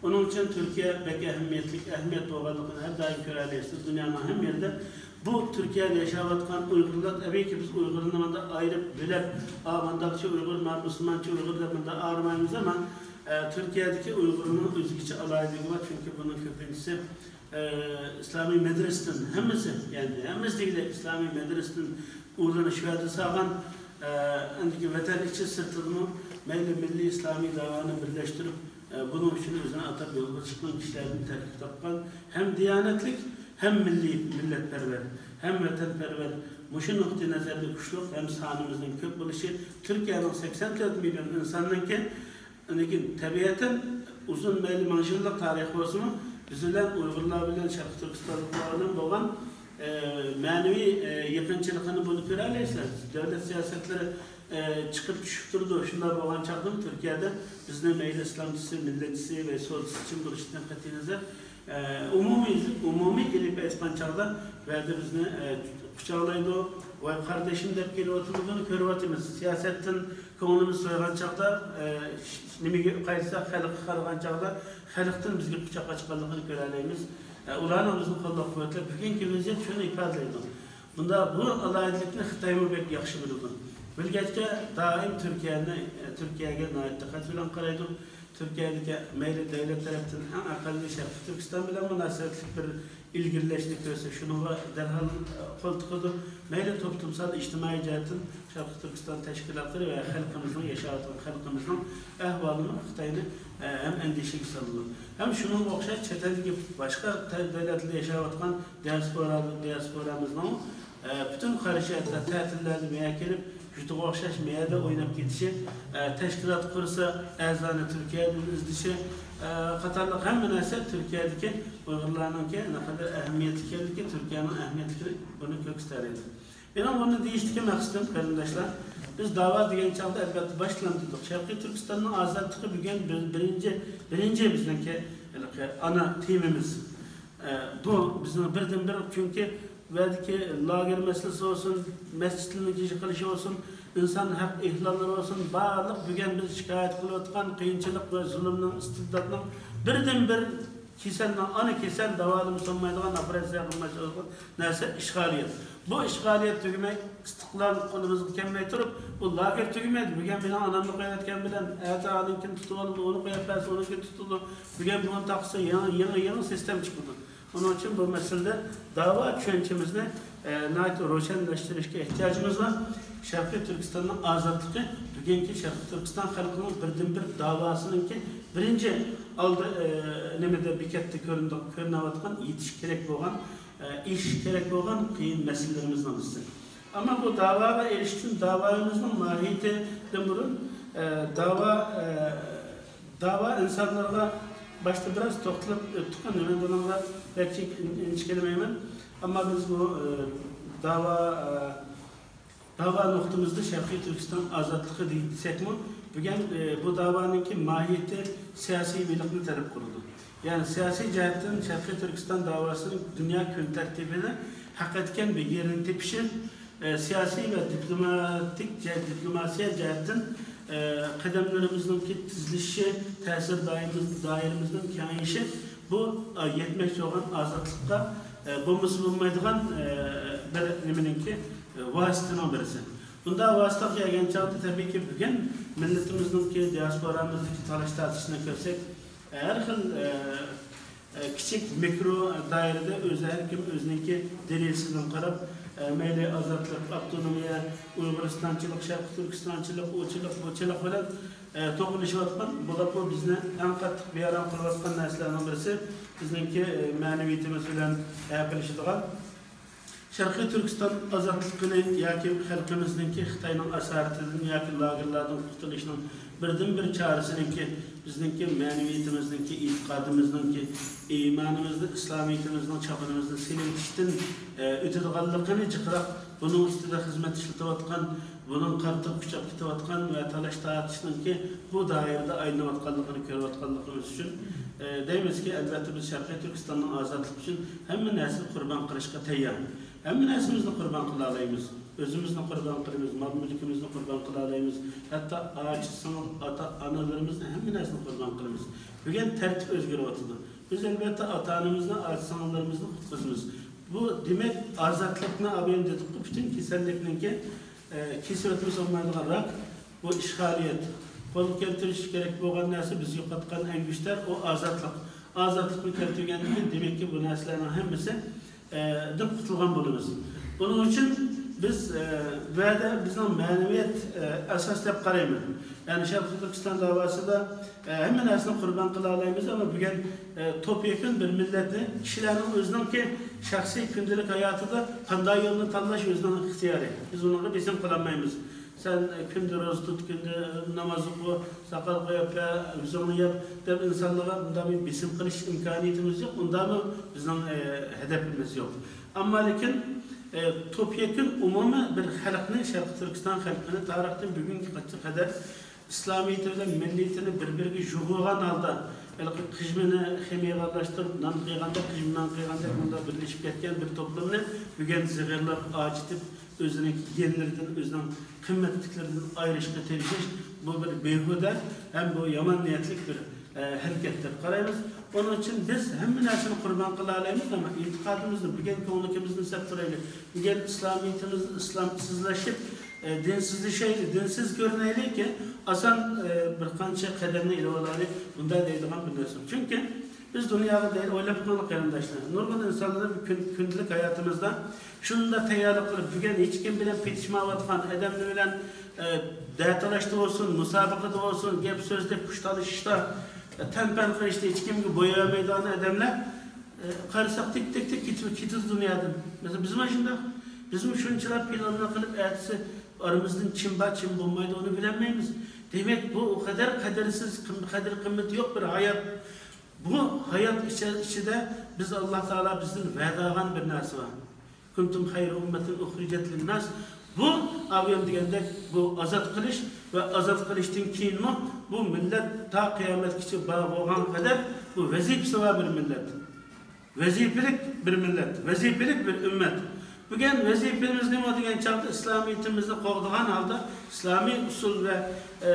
ئۇنىڭ ئۈچۈن تۈركىيە بەك ئەھمىيەتلىك، ئەھمىيەت بولغانلىقىنى ھەر دائىم كۆرەلەيسىز. دۇنيانىڭ ھەممە يېرىدە بۇ تۈركىيەدە ياشاۋاتقان ئۇيغۇرلار، تەبىئىيكى، بىز ئۇيغۇرنى مۇنداق ئايرىپ بۆلەپ، ئا، مۇنداقچە ئۇيغۇر، ما، مۇسۇلمانچە ئۇيغۇر دەپ مۇنداق ئايرىمايمىز، ئەمما، ئە، تۈركىيەدىكى ئۇيغۇرنىڭ ئۆزگىچە ئالاھىدىلىكى بار، چۈنكى بۇنىڭ كۆپىنچىسى، ئە، ئىسلامىي مەدرىسىدىن، ھەممىسى، يەنى ھەممىسى دېگۈدەك ئىسلامىي مەدرىسىدىن ئۇلىنىش ۋەدىسى ئالغان، ئە، ئەندىكى ۋەتەن ئىچى سىرتىدىمۇ مەيلى مىللىي ئىسلامىي داۋانى بىرلەشتۈرۈپ، ئە، بۇنىڭ ئۈچۈن ئۆزىنى ئاتاپ يولغا چىققان كىشىلەردىن تەركىب تاپقان ھەم دىيانەتلىك، ھەم مىللىي، مىللەتپەرۋەر، ھەم ۋەتەنپەرۋەر، مۇشۇ نۇقتىئى نەزەردە كۈچلۈك ھەم سانىمىزنىڭ كۆپ بولۇشى، تۈركىيەنىڭ سەكسەن تۆت مىليون ئىنساننىڭكى، لېكىن تەبىئەتەن ئۇزۇن مەيلى مىڭ يىللىق تارىخى بولسىمۇ، بىز بىلەن ئۇيغۇرلار بىلەن شەرقىي تۈركىستانلىقلار بىلەن بولغان، ئە، مەنىۋى، ئە، يېقىنچىلىقىنى بۇنى كۆرەلەيسىلەر. دۆلەت سىياسەتلىرى، ئە، چىقىپ چۈشۈپ تۇرىدۇ. شۇنداق بولغان چاغدىمۇ تۈركىيەدە بىزنى مەيلى ئىسلامچىسى، مىللەتچىسى ۋە سودىسى كىم بولۇشىدىن قەتئىينەزەر، ئە، ئومۇمىي، ئومۇمىي ئېلىپ ئېيتقان چاغدا بۇ يەردە بىزنى، ئە، قۇچاقلايدۇ. ۋاي قاردىشىم دەپ كېلىۋاتىدۇ، بۇنى كۆرۈۋاتىمىز. سىياسەتتىن كۆڭلىمىز تويغان چاغدا، ئە، نېمىگە قايتساق، خەلققە قارىغان چاغدا خەلقتىن بىزگە قۇچاق ئاچقانلىقىنى كۆرەلەيمىز. ئە، ئۇلارنىڭ بىزنى قوللاپ قۇۋۋەتلەپ، بۈگۈنكى ۋەزىيەت شۇنى ئىپادىلەيدۇ. بۇندا بۇ ئالاھىدىلىكنى خىتايمۇ بەك ياخشى بىلىدۇ. بىلگەچكە دائىم تۈركىيەنى، ئە، تۈركىيەگە ناھايىتى دىققەت بىلەن قارايدۇ. تۈركىيەدىكى مەيلى دۆلەت تەرەپتىن ئەڭ ئەقەللىي شەرقىي تۈركىستان بىلەن مۇناسىۋەتلىك بىر ئىلگىرىلەشنى كۆرسە، شۇنىڭغا دەرھال، ئە، قول تىقىدۇ. مەيلى توپتۇمسال ئىجتىمائىي جەھەتتىن شەرقىي تۈركىستان تەشكىلاتلىرى ۋە خەلقىمىزنىڭ، ياشاۋاتقان خەلقىمىزنىڭ ئەھۋالىمۇ خىتاينى، ئە، ھەم ئەندىشىگە سالىدۇ. ھەم شۇنىڭغا ئوخشاش چەت ئەلدىكى باشقا تە-، دۆلەتلەردە ياشاۋاتقان دىياسپورا، دىياسپورامىزنىڭ، ئە، پۈتۈن قارىشى، ھەتتا تەتىللەردە مەيەگە كېلىپ، جۇتىغا ئوخشاش مەيەدە ئويناپ كېتىشى، ئە، تەشكىلات قۇرسا، ئەزانى تۈركىيەدىن ئىزدىشى، ئە، قاتارلىق ھەممە نەرسە تۈركىيەدىكى ئۇيغۇرلارنىڭكى نەقەدەر ئەھمىيەتلىك ئىكەنلىكى، تۈركىيەنىڭ ئەھمىيەتلىكىنى بۇنى كۆرسىتەلەيدۇ. مېنىڭ بۇنى دېيىشتىكى مەقسىتىم، قېرىنداشلار، بىز داۋا دېگەن چاغدا، ئەلۋەتتە، باشتىن دېدۇق. شەرقىي تۈركىستاننىڭ ئازادلىقى بۈگۈن بىر-، بىرىنچى، بىرىنچى بىزنىڭكى ھېلىقى ئانا تېمىمىز. ئە، بۇ بىزنىڭ بىردىنبىر، چۈنكى بۇ يەردىكى لاگېر مەسىلىسى بولسۇن، مەسچىتلەرنىڭ يىقىلىشى بولسۇن، ئىنسان ھەق ئېھلاللىرى بولسۇن، بارلىق بۈگۈن بىز شىكايەت قىلىۋاتقان قىيىنچىلىق ۋە زۇلۇمنىڭ، ئىستىبداتنىڭ بىردىنبىر كېسەلنىڭ، ئانا كېسەل، داۋالىمىسا بولمايدىغان، ئوپېراتسىيە قىلمايدىغان نەرسە ئىشغالىيەت. بۇ ئىشغالىيەت تۈگىمەي، ئىستىقلال قولىمىزغا كەلمەي تۇرۇپ، بۇ لاگېر تۈگىمەيدۇ. بۈگۈن مېنىڭ ئانامنى قويۇۋەتكەن بىلەن، ئەتە ئانىڭكىنى تۇتۇۋالىدۇ، ئۇنى قويۇپ بەرسە، ئۇنىڭكىنى تۇتىدۇ. بۈگۈن بۇنى تاقىسا، يېڭى، يېڭى، يېڭى سىستېما چىقىدۇ. ئۇنىڭ ئۈچۈن بۇ مەسىلىدە داۋا چۈشەنچىمىزنى، ئە، ناھايىتى روشەنلەشتۈرۈشكە ئېھتىياجىمىز بار. شەرقىي تۈركىستاننىڭ ئازادلىقى بۈگۈنكى شەرقىي تۈركىستان خەلقىنىڭ بىردىنبىر داۋاسىنىڭكى بىرىنچى ئالدى، ئە، نېمىدە، بېكەتتە كۆرۈنىدۇ-، كۆرۈنۈۋاتقان، يېتىش كېرەك بولغان، ئە، ئېشىش كېرەك بولغان قىيىن مەسىلىلىرىمىزنىڭ بىرسى. ئەمما بۇ داۋاغا ئېرىشىش ئۈچۈن داۋامىزنىڭ ماھىيىتىدىن بۇرۇن، ئە، داۋا، ئە، داۋا ئىنسانلارغا باشتا بىراز توختىلىپ ئۆتتۇق، نېمە بۇنىڭغا بەك جىق ئىن-، ئىنچىكىلىمەيمەن. ئەمما بىز بۇ، ئە، داۋا، ئە، داۋا نۇقتىمىزدا شەرقىي تۈركىستان ئازادلىقى دېسەكمۇ، بۈگۈن، ئە، بۇ داۋانىڭكى ماھىيىتى سىياسىي بېيلىقنى تەلەپ قىلىدۇ. يەنى سىياسىي جەھەتتىن شەرقىي تۈركىستان داۋاسىنىڭ دۇنيا كۈن تەرتىپىدە ھەقىقەتەن بىر يېرىنى تېپىشى، ئە، سىياسىي ۋە دىپلوماتىك جەھەت، دىپلوماتىيە جەھەتتىن، ئە، قەدەملىرىمىزنىڭكى تېزلىشىشى، تەسىر دائىرىمىز-، دائىرىمىزنىڭ كېڭىيىشى، بۇ، ئە، يەتمەكچى بولغان ئازادلىققا، ئە، بولمىسا بولمايدىغان، ئە، بىر نېمىنىڭكى، ئە، ۋاسىتىنىڭ بىرسى. بۇنداق ۋاسىتە كەلگەن چاغدا، تەبىئىيكى، بۈگۈن مىللىتىمىزنىڭكى دىياسپورامىزدىكى تالاش-تارتىشىنى كۆرسەك، ھەر خىل، ئە، ئە، كىچىك مىكرو دائىرىدە ئۆزى ھەر كىم ئۆزىنىڭكى دەرىجىسىدىن قاراپ، ئە، مەيلى ئازادلىق، ئاپتونومىيە، ئۇيغۇرىستانچىلىق، شەرقىي تۈركىستانچىلىق، ئۇچىلىق، بۇچىلىق بىلەن، ئە، توقۇنۇشۇۋاتقان، بولۇپمۇ بىزنى ئەڭ قاتتىق بىئارام قىلىۋاتقان نەرسىلەرنىڭ بىرسى بىزنىڭكى، ئە، مەنىۋىيىتىمىز بىلەن ھەپىلىشىدىغان. شەرقىي تۈركىستان ئازادلىقىنى ياكى خەلقىمىزنىڭكى خىتاينىڭ ئاسارىتىدىن ياكى لاگېرلاردىن قۇتۇلۇشنىڭ بىردىنبىر چارىسىنىڭكى بىزنىڭكى مەنىۋىيىتىمىزنىڭكى، ئېتىقادىمىزنىڭكى، ئىمانىمىزنى، ئىسلامىيىتىمىزنىڭ چاپىنىمىزنى سېلىۋېتىشتىن، ئە، ئۆتىدىغانلىقىنى جىقراق، بۇنىڭ ئۈستىدە خىزمەت ئىشلىتىۋاتقان، بۇنىڭ قاتتىق كۈچەپ كېتىۋاتقان ۋە تالاش-تارتىشنىڭكى بۇ دائىرىدە ئايلىنىۋاتقانلىقىنى كۆرۈۋاتقانلىقىمىز ئۈچۈن، ئە، دەيمىزكى، ئەلۋەتتە، بىز شەرقىي تۈركىستاننىڭ ئازادلىقى ئۈچۈن ھەممە نەرسىنى قۇربان قىلىشقا تەييار. ھەممە نەرسىمىزنى قۇربان قىلالايمىز. ئۆزىمىزنى قۇربان قىلىمىز، مال-مۈلكىمىزنى قۇربان قىلالايمىز. ھەتتا ئاچا-سىڭىل، ئاتا-ئانىلىرىمىزنى، ھەممە نەرسىنى قۇربان قىلىمىز. بۈگۈن تەرتىپ ئۆزگىرىۋاتىدۇ. بىز، ئەلۋەتتە، ئاتا-ئانىمىزنى، ئاچا-سىڭىللىرىمىزنى قۇتقۇزىمىز. بۇ، دېمەك، ئازادلىقنى ئابىيەن دېدۇققۇ، پۈتۈن كېسەللىكنىڭكى، ئە، كېسىۋەتمىسە بولمايدىغان راك، بۇ ئىشغالىيەت. قولغا كەلتۈرۈش كېرەك بولغان نەرسە، بىز يوقاتقان ئەڭگۈشتەر، ئۇ ئازادلىق. ئازادلىقنى كەلتۈرگەندىن كېيىن، دېمەككى، بۇ نەرسىلەرنىڭ ھەممىسى، ئە، دىن قۇتۇلغان بولىمىز. بۇنىڭ ئۈچۈن بىز، ئە، بۇ يەردە بىزنىڭ مەنىۋىيەت، ئە، ئاساس دەپ قارايمەن. يەنى شەرقىي تۈركىستان داۋاسىدا، ئە، ھەممە نەرسىنى قۇربان قىلالايمىز، ئەمما بۈگۈن، ئە، توپيەكۈن بىر مىللەتنى، كىشىلەرنىڭ ئۆزىنىڭكى شەخسىي كۈندىلىك ھاياتىدا قانداق يولنى تاللاش ئۆزىنىڭ ئىختىيارى. بىز ئۇنىڭغا بېسىم قىلالمايمىز. سەن كۈندە روزا تۇت، كۈندە ناماز ئوقۇ، ساقال قويۇپ بەر، ئۆزۈڭنى يەپ دەپ ئىنسانلارغا بۇنداق بىر بېسىم قىلىش ئىمكانىيىتىمىز يوق، ئۇنداقمۇ بىزنىڭ، ئە، ھەدەپىمىز يوق. ئەمما لېكىن، ئە، توپيەكۈن ئومۇمىي بىر خەلقنى، شەرقىي تۈركىستان خەلقىنى تارىختىن بۈگۈنگە قەدەر ئىسلامىيىتى بىلەن مىللىيىتىنى بىر-بىرىگە يۇغۇغان ھالدا، ھېلىقى قىژمىنى خېمىرغا ئارىلاشتۇرۇپ، نان قىلغاندەك، قىژمىنان قىلغاندەك، مۇنداق بىرلىشىپ كەتكەن بىر توپلۇمنى بۈگۈن زىغىرلاپ، ئاجىتىپ، ئۆزىنىڭ يېگەنلىرىدىن، ئۆزىنىڭ قىممەتلىكلىرىدىن ئايرىشقا تىرىشىش، بۇ بىر بىھۇدە ھەم بۇ يامان نىيەتلىك بىر، ئە، ھەرىكەت دەپ قارايمىز. ئۇنىڭ ئۈچۈن بىز ھەممە نەرسىنى قۇربان قىلالايمىز، ئەمما ئېتىقادىمىزنى، بۈگۈن كۆڭلىكىمىزنى سەپ تۇرايلى. بۈگۈن ئىسلامىيىتىمىز ئىسلامسىزلىشىپ، ئە، دىنسىزلىشەيلى، دىنسىز كۆرۈنەيلىكى، ئاسان، ئە، بىر قانچە قەدەمنى ئېلىۋالايلى، بۇنداق دەيدىغان بىر نەرسە. چۈنكى بىز دۇنياغا دەيلى ئويلاپ بېقىڭلار قېرىنداشلار. نۇرغۇن ئىنسانلار كۈن-، كۈندىلىك ھاياتىمىزدا شۇنداق تەييارلىق قىلىپ، بۈگۈن ھېچكىم بىلەن پېتىشمايۋاتقان ئادەملەر بىلەن، ئە، دەتالاشتا بولسۇن، مۇسابىقىدە بولسۇن، گەپ سۆزدە، كۈچ تالىشىشتا، ئە، تەنپەن قىلىشتا ھېچكىمگە بوي بەرمەيدىغان ئادەملەر، ئە، قارىساق تىك، تىك، تىك كېتىپ كېتىدۇ دۇنيادىن. مەسىلەن، بىزمۇ شۇنداق. بىزمۇ شۇنچىلاپ پىلانلار قىلىپ، ئەتىسى ئارىمىزدىن چىم بار، چىم بولمايدۇ، ئۇنى بىلەلمەيمىز. دېمەك، بۇ ئۇ قەدەر قەدىرسىز، قىم-، قەدىر قىممىتى يوق بىر ھايات. بۇ ھايات ئىچە-، ئىچىدە بىز، ئاللا تائالا بىزدىن ۋەدە ئالغان بىر نەرسە بار. كۇنتۇم خەيرە ئۇممەتىن ئۇخرىجەت لىنناس. بۇ ئاۋۇ يەنە دېگەندەك، بۇ ئازاد قىلىش ۋە ئازاد قىلىشتىن كېيىنمۇ بۇ مىللەت تا قىيامەتكىچە بار بولغان قەدەر بۇ ۋەزىپىسى بار بىر مىللەت. ۋەزىپىلىك بىر مىللەت، ۋەزىپىلىك بىر ئۈممەت. بۈگۈن ۋەزىپىمىز نېمە دېگەن چاغدا، ئىسلامىيىتىمىزنى قوغدىغان ھالدا ئىسلامىي ئۇسۇل ۋە، ئە،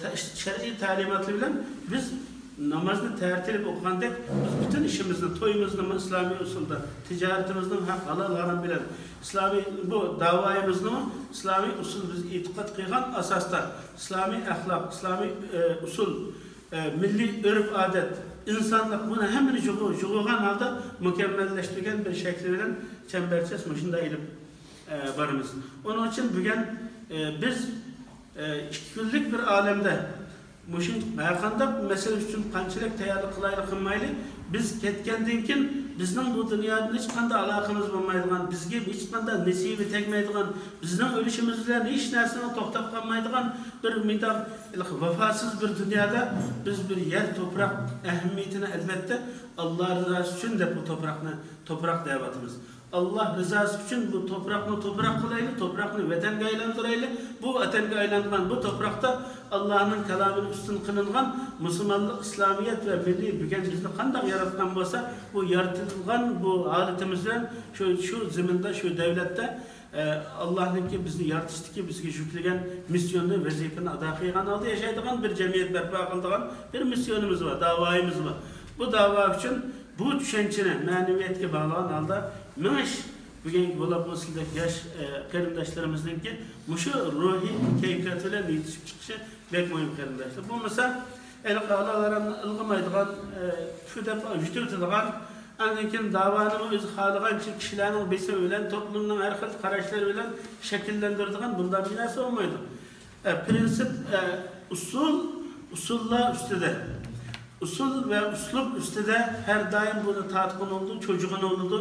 تە-، شەرئىي تەلىماتلار بىلەن بىز نامازنى تەرتىلىپ ئوقۇغاندەك، بىز پۈتۈن ئىشىمىزنى، تويىمىزنىمۇ ئىسلامىي ئۇسۇلدا، تىجارىتىمىزنىمۇ ھەق، ھالال، ھارام بىلەن، ئىسلامىي بۇ داۋايىمىزنىمۇ ئىسلامىي ئۇسۇل، بىز ئېتىقاد قىلغان ئاساستا، ئىسلامىي ئەخلاق، ئىسلامىي، ئە، ئۇسۇل، ئە، مىللىي ئۆرپ-ئادەت، ئىنسانلىق، بۇنى ھەممىنى يۇغۇ-، يۇغۇغان ھالدا مۇكەممەللەشتۈرگەن بىر شەكلى بىلەن چەمبەرچاس مۇشۇنداق ئېلىپ، ئە، بارىمىز. ئۇنىڭ ئۈچۈن بۈگۈن، ئە، بىز، ئە، ئىككى كۈنلۈك بىر ئالەمدە مۇشۇ ھەرقانداق مەسىلە ئۈچۈن قانچىلىك تەييارلىق قىلايلى قىلمايلى، بىز كەتكەندىن كېيىن بىزنىڭ بۇ دۇنيادىن ھېچقانداق ئالاقىمىز بولمايدىغان، بىزگە ھېچقانداق نېسىۋى تەگمەيدىغان، بىزنىڭ ئۆلۈشىمىز بىلەن ھېچ نەرسىنىڭ توختاپ قالمايدىغان بىر مىدار ۋاپاسىز بىر دۇنيادا بىز بىر يەر توپراق ئەھمىيىتىنى، ئەلۋەتتە، ئاللا رىزاسى ئۈچۈن دەپ بۇ توپراقنى توپراق دەۋاتىمىز. ئاللا رىزاسى ئۈچۈن بۇ توپراقنى توپراق قىلايلى، توپراقنى ۋەتەنگە ئايلاندۇرايلى. بۇ ۋەتەنگە ئايلانغان بۇ توپراقتا ئاللانىڭ كالامىنى ئۈستۈن قىلىنغان مۇسۇلمانلىق، ئىسلامىيەت ۋە مىللىي بۈگۈن بىزنى قانداق ياراتقان بولسا، بۇ يارىتىلغان بۇ ھالىتىمىز بىلەن شۇ، شۇ زېمىندا، شۇ دەۋلەتتە، ئە، ئاللانىڭكى بىزنى يارىتىشتىكى بىزگە يۈكلىگەن مىسسىيوننى، ۋەزىپىنى ئادا قىلغان ھالدا ياشايدىغان بىر جەمئىيەت بەرپا قىلىدىغان بىر مىسسىيونىمىز بار، داۋايىمىز بار. بۇ داۋا ئۈچۈن بۇ چۈشەنچىنى مەنىۋىيەتكە باغلىغان ھالدا مېڭىش، بۈگۈنكى بولۇپ بۇ سىلدەك ياش، ئە، قېرىنداشلىرىمىزنىڭكى مۇشۇ روھىي كەيپىياتى بىلەن يېتىشىپ چىقىشى بەك مۇھىم، قېرىنداشلار. بولمىسا، ھېلىقى ھالال ھارامنى ئىلغىمايدىغان، ئە، تفۇ دەپ يۈتۈۋېتىدىغان، ئاندىن كېيىن داۋانىمۇ ئۆزى خالىغانچە كىشىلەرنىڭ بېسىمى بىلەن، توپلۇمنىڭ ھەر خىل قاراشلىرى بىلەن شەكىللەندۈرىدىغان بۇنداق بىر نەرسە بولمايدۇ. ئە، پرىنسىپ، ئە، ئۇسۇل، ئۇسۇللار ئۈستىدە، ئۇسۇل ۋە ئۇسلۇب ئۈستىدە ھەر دائىم بۇنى تارتقىنى بولىدۇ، چوجىغىنى بولىدۇ،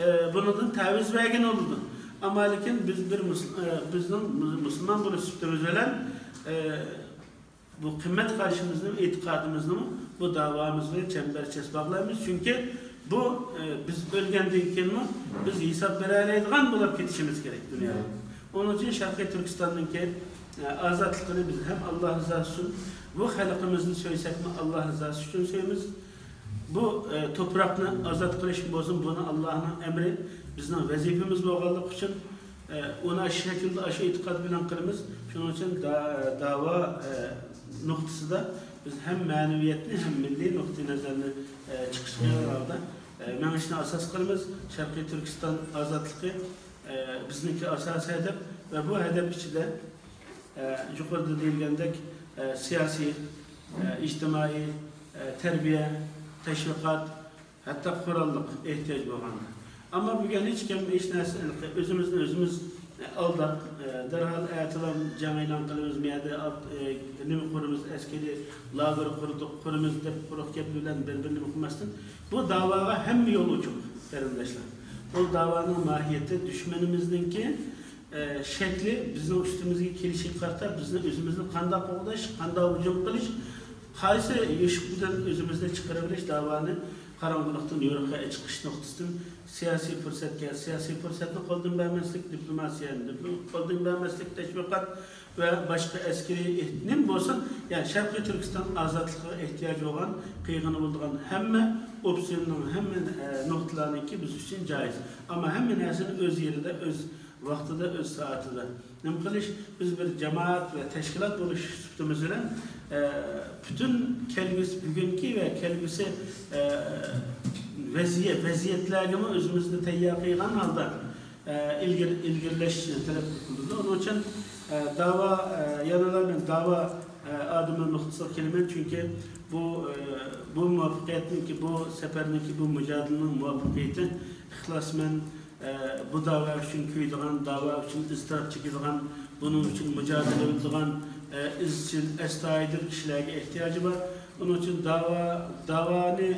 ئە، بۇنىڭدىن تەۋىز بەرگىنى بولىدۇ. ئەمما لېكىن بىز بىر مۇس-، ئە، بىزنىڭ مۇ-، مۇسۇلمان بولۇش سۈپىتىمىز بىلەن، ئە، بۇ قىممەت قارىشىمىزنى، ئېتىقادىمىزنىمۇ بۇ داۋامىز بىلەن چەمبەرچاس باغلايمىز. چۈنكى بۇ، ئە، بىز ئۆلگەندىن كېيىنمۇ بىز ھېساب بېرەلەيدىغان بولۇپ كېتىشىمىز كېرەك دۇنيادا. ئۇنىڭ ئۈچۈن شەرقىي تۈركىستاننىڭكى، ئە، ئازادلىقىنى بىز ھەم ئاللا رىزاسى ئۈچۈن، بۇ خەلقىمىزنى سۆيسەكمۇ ئاللا رىزاسى ئۈچۈن سۆيىمىز. بۇ، ئە، توپراقنى ئازاد قىلىشمۇ بولسۇن، بۇنى ئاللانىڭ ئەمرى، بىزنىڭ ۋەزىپىمىز بولغانلىقى ئۈچۈن، ئە، ئۇنى ئاشۇ شەكىلدە، ئاشۇ ئېتىقاد بىلەن قىلىمىز. شۇنىڭ ئۈچۈن دا-، داۋا، ئە، نۇقتىسىدا بىز ھەم مەنىۋىيەتنى، ھەم مىللىي نۇقتىئىنەزەرنى، ئە، چىقىش قىلغان ھالدا، ئە، مېڭىشنى ئاساس قىلىمىز. شەرقىي تۈركىستان ئازادلىقى، ئە، بىزنىڭكى ئاساسىي ھەدەپ ۋە بۇ ھەدەپ ئىچىدە، ئە، يۇقىرىدا دېيىلگەندەك، ئە، سىياسىي، ئە، ئىجتىمائىي، ئە، تەربىيە، تەشۋىقات، ھەتتا قوراللىق ئېھتىياج بولغاندا. ئەمما بۈگۈن ھېچكىم ھېچ نەرسە، ئۆزىمىزنى ئۆزىمىز ئالداپ، دەرھال ئەتىلا جەڭ ئېلان قىلىمىز، مۇ يەردە نېمە قۇرىمىز، ئەسكىرىي لاگېر قۇردۇق، قۇرىمىز دەپ قۇرۇق گەپ بىلەن بىر-بىرىنى قىلماستىن، بۇ داۋاغا ھەممە يول ئوچۇق، قېرىنداشلار. بۇ داۋانىڭ ماھىيىتى دۈشمىنىمىزنىڭكى ئە، شەكلى بىزنىڭ ئۈستىمىزگە كېلىشىگە قارىتا بىزنى ئۆزىمىزنى قانداق قوغداش، قانداق ھۇجۇم قىلىش، قايسى يوشۇق بىلەن ئۆزىمىزنى چىقىرىۋېلىش، داۋانى قاراڭغۇلۇقتىن يورۇققا چىقىش نۇقتىسىدىن سىياسىي پۇرسەتكە، سىياسىي پۇرسەتنى قولدىن بەرمەسلىك، دىپلوماتىيەنى دىپلو-، قولدىن بەرمەسلىك، تەشۋىقات ۋە باشقا ئەسكىرىي ئېھ-، نېمە بولسۇن، يەنى شەرقىي تۈركىستان ئازادلىقىغا ئېھتىياجى بولغان، قىيغىنى بولىدىغان ھەممە ئوپسىيوننىڭ، ھەممە، ئە، نۇقتىلارنىڭكى بىز ئۈچۈن جايىز. ئەمما ھەممە نەرسىنى ئۆز يېرىدە، ئۆز ۋاقتىدا، ئۆز سائىتىدە نېمە قىلىش، بىز بىر جامائەت ۋە تەشكىلات بولۇش سۈپىتىمىز بىلەن، ئە، پۈتۈن كەلگۈسى، بۈگۈنكى ۋە كەلگۈسى، ئە، ۋەزىيەت، ۋەزىيەتلەرگىمۇ ئۆزىمىزنى تەييار قىلغان ھالدا، ئە، ئىلگىرى، ئىلگىرىلەش تەلەپ قىلىنىدۇ. ئۇنىڭ ئۈچۈن، ئە، داۋا، ئە، يەنىلا مەن داۋا، ئە، ئادىمى نۇقتىسىغا كېلىمەن، چۈنكى بۇ، ئە، بۇ مۇۋەپپەقىيەتنىڭكى، بۇ سەپەرنىڭكى، بۇ مۇجادىلىنىڭ مۇۋەپپەقىيىتى ئىخلاسمەن، ئە، بۇ داۋا ئۈچۈن كۆيىدىغان، داۋا ئۈچۈن ئىزتىراپ چېكىدىغان، بۇنىڭ ئۈچۈن مۇجادىلە قىلىدىغان، ئە، ئىزچىل، ئەستايىدىل كىشىلەرگە ئېھتىياجى بار. ئۇنىڭ ئۈچۈن داۋا، داۋانى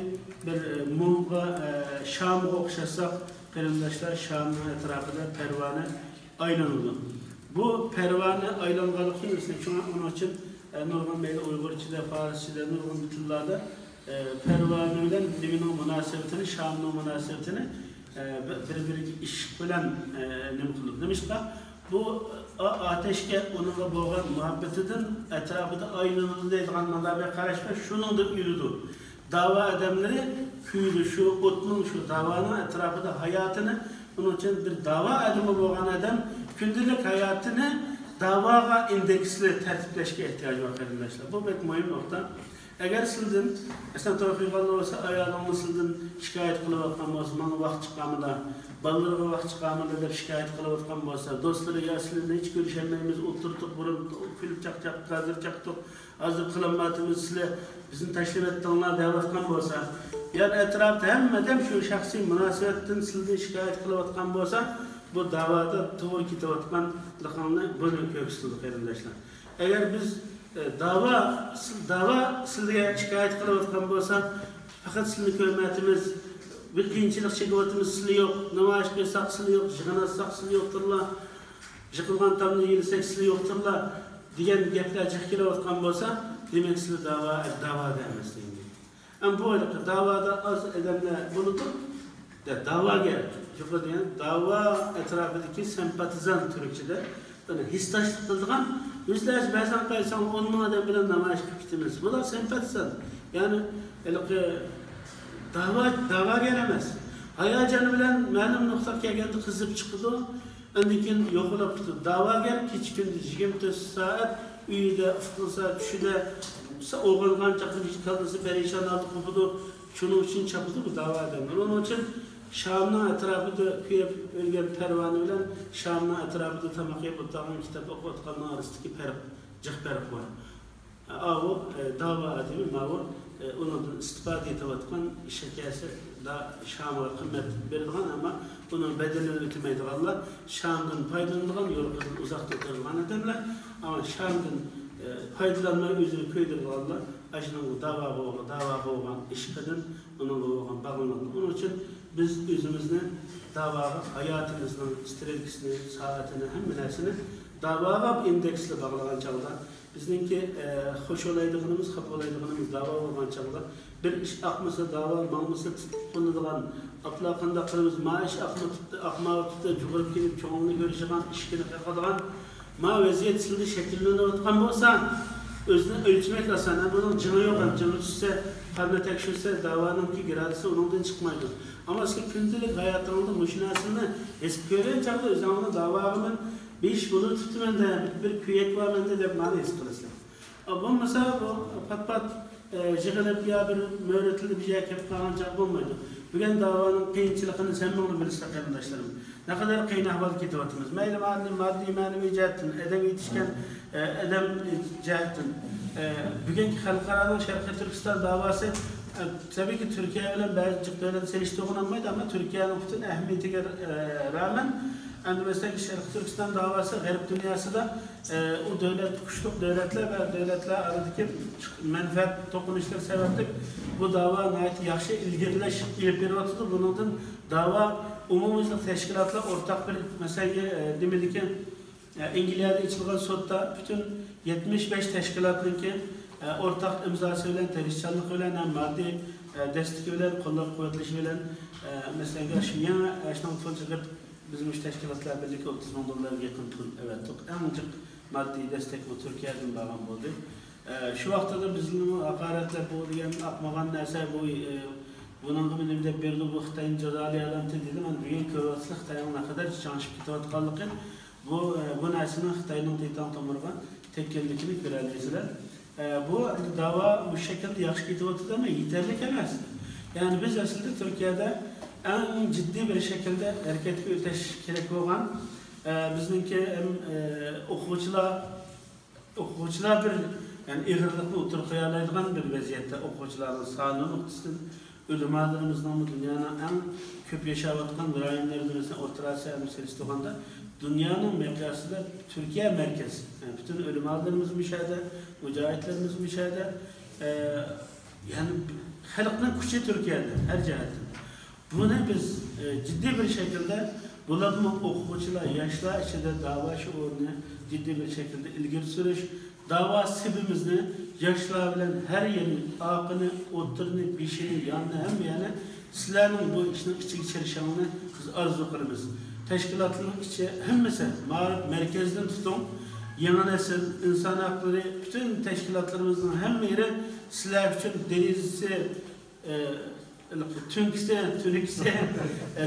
بىر، ئە، مۇمغا، ئە، شامغا ئوخشاتساق، قېرىنداشلار، شامنىڭ ئەتراپىدا پەرۋانە ئايلىنىدۇ. بۇ پەرۋانە ئايلانغانلىقى ئۈچۈن، شۇڭا ئۇنىڭ ئۈچۈن، ئە، نۇرغۇن مەيلى ئۇيغۇرچىدا، فارسچىدا، نۇرغۇن تىللاردا ئە، پەرۋانە بىلەن نېمىنىڭ مۇناسىۋىتىنى، شامنىڭ مۇناسىۋىتىنى، ئە، بىر-، بىر-بىرىگە ئىشق بىلەن، ئە، نېمە قىلىدۇ. نېمىشقا؟ بۇ ئا-، ئاتەشكە ئۇنىڭغا بولغان مۇھەببىتىدىن ئەتراپىدا ئايلىنىدۇ دەيدىغان مانا بىر قاراش بار، شۇنىڭدىن ئۆلىدۇ. داۋا ئادەملىرى كۆيىدۇ، شۇ ئوتنىڭ، شۇ داۋانىڭ ئەتراپىدا ھاياتىنى، ئۇنىڭ ئۈچۈن بىر داۋا ئادىمى بولغان ئادەم كۈندىلىك ھاياتىنى داۋاغا ئىندېكسلى تەرتىپلەشكە ئېھتىياجى بار، قېرىنداشلار. بۇ بەك مۇھىم نۇقتا. ئەگەر سىلدىن، مەسىلەن، توي قىلغانلار بولسا، ئايالىڭلار سىلدىن شىكايەت قىلىۋاتقان بولسا، ماڭا ۋاقىت چىقارمىدى، بالىلىرىغا ۋاقىت چىقارمىدى دەپ شىكايەت قىلىۋاتقان بولسا، دوستلىرى يا سىلەر بىلەن ھېچ كۆرۈشەلمەيمىز، ئولتۇردۇق بۇرۇن، كۈلۈپ چاقچاق، ھازىر چاقتۇق، ھازىر قىلالمايتىمىز، سىلەر بىزنى تاشلىۋەتتىڭلار دەۋاتقان بولسا، يا ئەتراپتا ھەممە ئادەم شۇ شەخسىي مۇناسىۋەتتىن سىلدىن شىكايەت قىلىۋاتقان بولسا، بۇ داۋادا توغرا كېتىۋاتقانلىقىڭنى بۇنى كۆرسىتىدۇ، قېرىنداشلار. ئەگەر بىز داۋا، داۋا سىلىگە شىكايەت قىلىۋاتقان بولسا، پەقەت سىلىنى كۆرمەيۋاتىمىز، بىر قىيىنچىلىق چېكىۋاتىمىز، سىلى يوق، نامايىش قىلساق سىلى يوق، يىغىنلاشساق سىلى يوقتۇرلا، يىقىلغان تامنى يېلىسەك سىلى يوقتۇرلا دېگەن گەپلەر جىق كېلىۋاتقان بولسا، دېمەك سىلى داۋا، داۋاگەر ئەمەس دېگەن گەپ. ئەمما بۇ ھېلىقى داۋادا ئاز ئادەملەر بولىدۇ. دە-، داۋاگەر، يۇقىرىدا دېگەن داۋا ئەتراپىدىكى سىمپاتىزان تۈركچىدە، يەنى ھېسداشلىق قىلىدىغان، ئۆزلەرچە بەزەن قايساڭ ئون مىڭ ئادەم بىلەن نامايىش قىلىپ كېتىمىز. بۇلار سىمپاتىزان. يەنى ھېلىقى داۋا، داۋاگەر ئەمەس. ھاياجان بىلەن مەلۇم نۇقتىغا كەلگەندە قىزىپ چىقىدۇ. ئاندىن كېيىن يوقىلاپ كېتىدۇ. داۋاگەر كېچە-كۈندۈز يىگىرمە تۆت سائەت ئۆيىدە ئۇخلىسا، چۈشىدە ئويغانغان چاغدا كاللىسى پەرىشان ھالدا قوپىدۇ. شۇنىڭ ئۈچۈن چاپىدۇ بۇ داۋا ئادەملەر. ئۇنىڭ ئۈچۈن شامنىڭ ئەتراپىدا كۆيۈپ ئۆلگەن پەرۋانە بىلەن شامنىڭ ئەتراپىدا تاماق يەپ ئولتۇرغان، كىتاب ئوقۇۋاتقاننىڭ ئارىسىدىكى پەرق، جىق پەرق بار. ئاۋۇ، ئە، داۋا ئادىمى ماۋۇ، ئە، ئۇنىڭدىن ئىستىپادە ئېتىۋاتقان، ئىشقا كەلسە دا-، شامغا قىممەت بېرىدىغان، ئەمما ئۇنىڭ بەدىلىنى ئۆتىمەيدىغانلار، شامدىن پايدىلىنىدىغان، يورۇقىدىن ئۇزاقتا ئولتۇرىدىغان ئادەملەر، ئەمما شامدىن، ئە، پايدىلانماي ئۆزىنى كۆيدۈرىدىغانلار، ئاشۇنىڭ داۋاغا، داۋاغا بولغان ئىشقىدىن، ئۇنىڭغا بولغان باغلىنىقلىق. ئۇنىڭ ئۈچۈن بىز ئۆزىمىزنى داۋاغا، ھاياتىمىزنىڭ سترېلكىسىنى، سائەتىنى، ھەممە نەرسىنى داۋاغا ئىندېكسلا باغلىغان چاغدا، بىزنىڭكى، ئە، خوش بولايدىغىنىمىز، خاپا بولايدىغىنىمىز داۋا بولغان چاغدا، بىر ئىش ئاقمىسا داۋا، ماڭمىسا تىتلىق قىلىنىدىغان، ئاپلا قانداق قىلىمىز، ما ئىش ئاقما تۇتتى، ئاقماۋا تۇتتى، جۇغۇرۇپ كېلىپ كۆڭلىنى كۆرۈشىدىغان، ئىشىكىنى قېقىدىغان، ما ۋەزىيەت سىلىدە شەكىللىنىۋاتقان بولسا، ئۆزىنى ئۆلچىمەك ئاسان. ھە، بۇنىڭ جىڭى يوق، ھەم جىڭى چۈشسە، قاننى تەكشۈرسە، داۋانىڭكى گرادۇسى ئۇنىڭدىن چىقمايدۇ. ئەمما سىز كۈندىلىك ھاياتىڭىزدا مۇشۇ نەرسىنى ھېس كۆرگەن چاغدا ئۆزىڭىزنى داۋاغىمەن، بىر ئىش بولۇپ تۇتىمەن دە، بىر كۆيەك بارمەندە دەپ مانا ھېس قىلىسىلەر. ئا، بولمىسا بۇ پات-پات، ئە، يىغىلىپ يا بىر مۆرىتىلىپ بىر يەرگە كېلىپ قالغان چاغ بولمايدۇ. بۈگۈن داۋانىڭ قىيىنچىلىقىنى ھەممىڭلار بىلىسىلەر قېرىنداشلىرىم. نەقەدەر قىيىن ئەھۋالدا كېتىۋاتىمىز. مەيلى ماددىي، ماددىي مەنىۋى جەھەتتىن، ئادەم يېتىشكەن، ئە، ئادەم جەھەتتىن. ئە، بۈگۈنكى خەلقئارانىڭ شەرقىي تۈركىستان داۋاسى، ئە، تەبىئىيكى تۈركىيە بىلەن بەزى جىق دۆلەت سېلىشتۇرغىلى بولمايدۇ، ئەمما تۈركىيەنىڭ پۈتۈن ئەھمىيىتىگە، ئە، رامەن، ئەمدى مەسىلەن شەرقىي تۈركىستان داۋاسى غەرب دۇنياسىدا ئە، ئۇ دۆلەت، قۇشلۇق دۆلەتلەر ۋە دۆلەتلەر ئارىدىكى مەنپەئەت توقۇنۇشلىرى سەۋەبلىك بۇ داۋا ناھايىتى ياخشى ئىلگىرىلەش ئېلىپ بېرىۋاتىدۇ. بۇنىڭدىن داۋا ئومۇميۈزلۈك تەشكىلاتلار ئورتاق بىر مەسىلىگە، ئە، نېمىدىكى، ئە، ئەنگلىيەدە ئېچىلغان سوتتا پۈتۈن يەتمىش بەش تەشكىلاتنىڭكى، ئە، ئورتاق ئىمزاسى بىلەن، تىرىشچانلىقى بىلەن ھەم ماددىي، ئە، دەستىكى بىلەن، قوللاپ قۇۋۋەتلىشى بىلەن، ئە، مەسىلەن، شۇ يېڭى، ئە، شۇنىڭ تۇنجى قېتىم بىز مۇشۇ تەشكىلاتلار بىرلىكى ئوتتۇز مىڭ دوللارغا يېقىن پۇل ئەۋەتتۇق. ئەڭ جىق ماددىي دەستەكمۇ تۈركىيەدىن بارغان بولدى. ئە، شۇ ۋاقتىدا بىزنىمۇ ھاقارەتلەپ، بۇ دېگەن ئاقمىغان نەرسە، بۇ، ئە، بۇنىڭغا نېمە دەپ بېرىدۇ، بۇ خىتاينى جازالىيالامتى دېدى. مانا بۈگۈن كۆرۈۋاتىسىلەر، خىتاينىڭ نەقەدەر چاڭشىپ كېتىۋاتقانلىقى، بۇ، ئە، بۇ نەرسىنىڭ خىتاينىڭ تىيتاڭ تومۇرىغا تەگكەنلىكىنى كۆرەلەيسىلەر. ئە، بۇ ئەمدى داۋا مۇشۇ شەكىلدە ياخشى كېتىۋاتىدۇ، ئەمما يېتەرلىك ئەمەس. يەنى بىز ئەسلىدە تۈركىيەدە ئەڭ جىددىي بىر شەكىلدە ھەرىكەتكە ئۆتۈش كېرەك بولغان، ئە، بىزنىڭكى ھەم، ئە، ئوقۇغۇچىلار، ئوقۇغۇچىلار بىر، يەنى ئېغىرلىقنى ئوتتۇرىغا قويالايدىغان بىر ۋەزىيەتتە ئوقۇغۇچىلارنىڭ سانى نۇقتىسىدىن ئۆلىمالىرىمىزنىڭمۇ دۇنيانىڭ ئەڭ كۆپ ياشاۋاتقان رايونلىرىدا، مەسىلەن، ئوتتۇرا ئاسىيا بىلەن سېلىشتۇرغاندا، دۇنيانىڭ مىقياسىدا تۈركىيە مەركەز. يەنى پۈتۈن ئۆلىمالىرىمىز مۇشۇ يەردە، مۇجاھىدلىرىمىز مۇشۇ يەردە. ئە، يەنى خەلقنىڭ كۈچى تۈركىيەدە ھەر جەھەتتىن. بۇنى بىز، ئە، جىددىي بىر شەكىلدە، بولۇپمۇ ئوقۇغۇچىلار، ياشلار ئىچىدە داۋا شوئۇرىنى جىددىي بىر شەكىلدە ئىلگىرى سۈرۈش، داۋا سېپىمىزنى ياشلار بىلەن ھەر يەرنى، ئاقىنى، ئوتتۇرىنى، بېشىنى، يانىنى، ھەممە يەرنى سىلەرنىڭ بۇ ئىشنىڭ ئىچىگە چىرىشىڭلارنى بىز ئارزۇ قىلىمىز. تەشكىلاتلارنىڭ ئىچى ھەممىسى، مائارىپ مەركەزىدىن تۇتۇڭ، يېڭى نەسىل، ئىنسان ھەقلىرى، پۈتۈن تەشكىلاتلىرىمىزنىڭ ھەممە يېرى سىلەر ئۈچۈن دېرىزىسى، ئە، تۈڭكىسى، تۈنكىسى، ئە،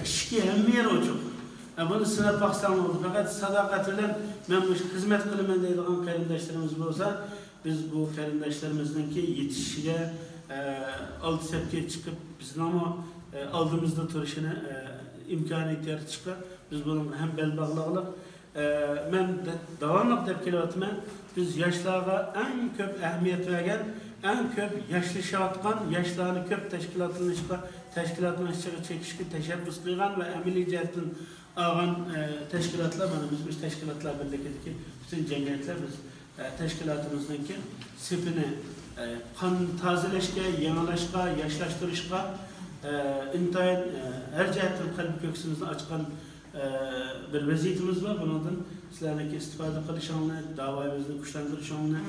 ئىشىكى ھەممە يېرى ئوچۇق. ئە، بۇنى سىناپ باقساڭ بولدى. پەقەت ساداقەت بىلەن مەن مۇشۇ خىزمەت قىلىمەن دەيدىغان قېرىنداشلىرىمىز بولسا، بىز بۇ قېرىنداشلىرىمىزنىڭكى يېتىشىشىگە، ئە، ئالدى سەپكە چىقىپ، بىزنىڭمۇ، ئە، ئالدىمىزدا تۇرۇشىنى، ئە، ئىمكانىيىتى يارىتىشقا بىز بۇنىڭغا ھەم بەل باغلاغلىق. ئە، مەن دە-، داۋاملىق دەپ كېلىۋاتىمەن، بىز ياشلارغا ئەڭ كۆپ ئەھمىيەت بەرگەن، ئەڭ كۆپ ياشلىشىۋاتقان، ياشلارنى كۆپ تەشكىلاتلىنىشقا، تەشكىلاتنىڭ ئىچىگە چېكىشكە تەشەببۇس قىلغان ۋە ئەمەلىي جەھەتتىن ئالغان، ئە، تەشكىلاتلار، مانا بىز مۇشۇ تەشكىلاتلار بىرلىكىدىكى پۈتۈن جەمئىيەتلەر بىز تەشكىلاتىمىزنىڭكى سېپىنى، ئە، قان تازىلاشقا، يېڭىلاشقا، ياشلاشتۇرۇشقا، ئە، ئىنتايىن، ئە، ھەر جەھەتتىن قەلبى كۆكسىمىزنى ئاچقان، ئە، بىر ۋەزىيىتىمىز بار. بۇنىڭدىن سىلەرنىڭكى ئىستىپادە قىلىشىڭلارنى، داۋايىمىزنى كۈچلەندۈرۈشىڭلارنى،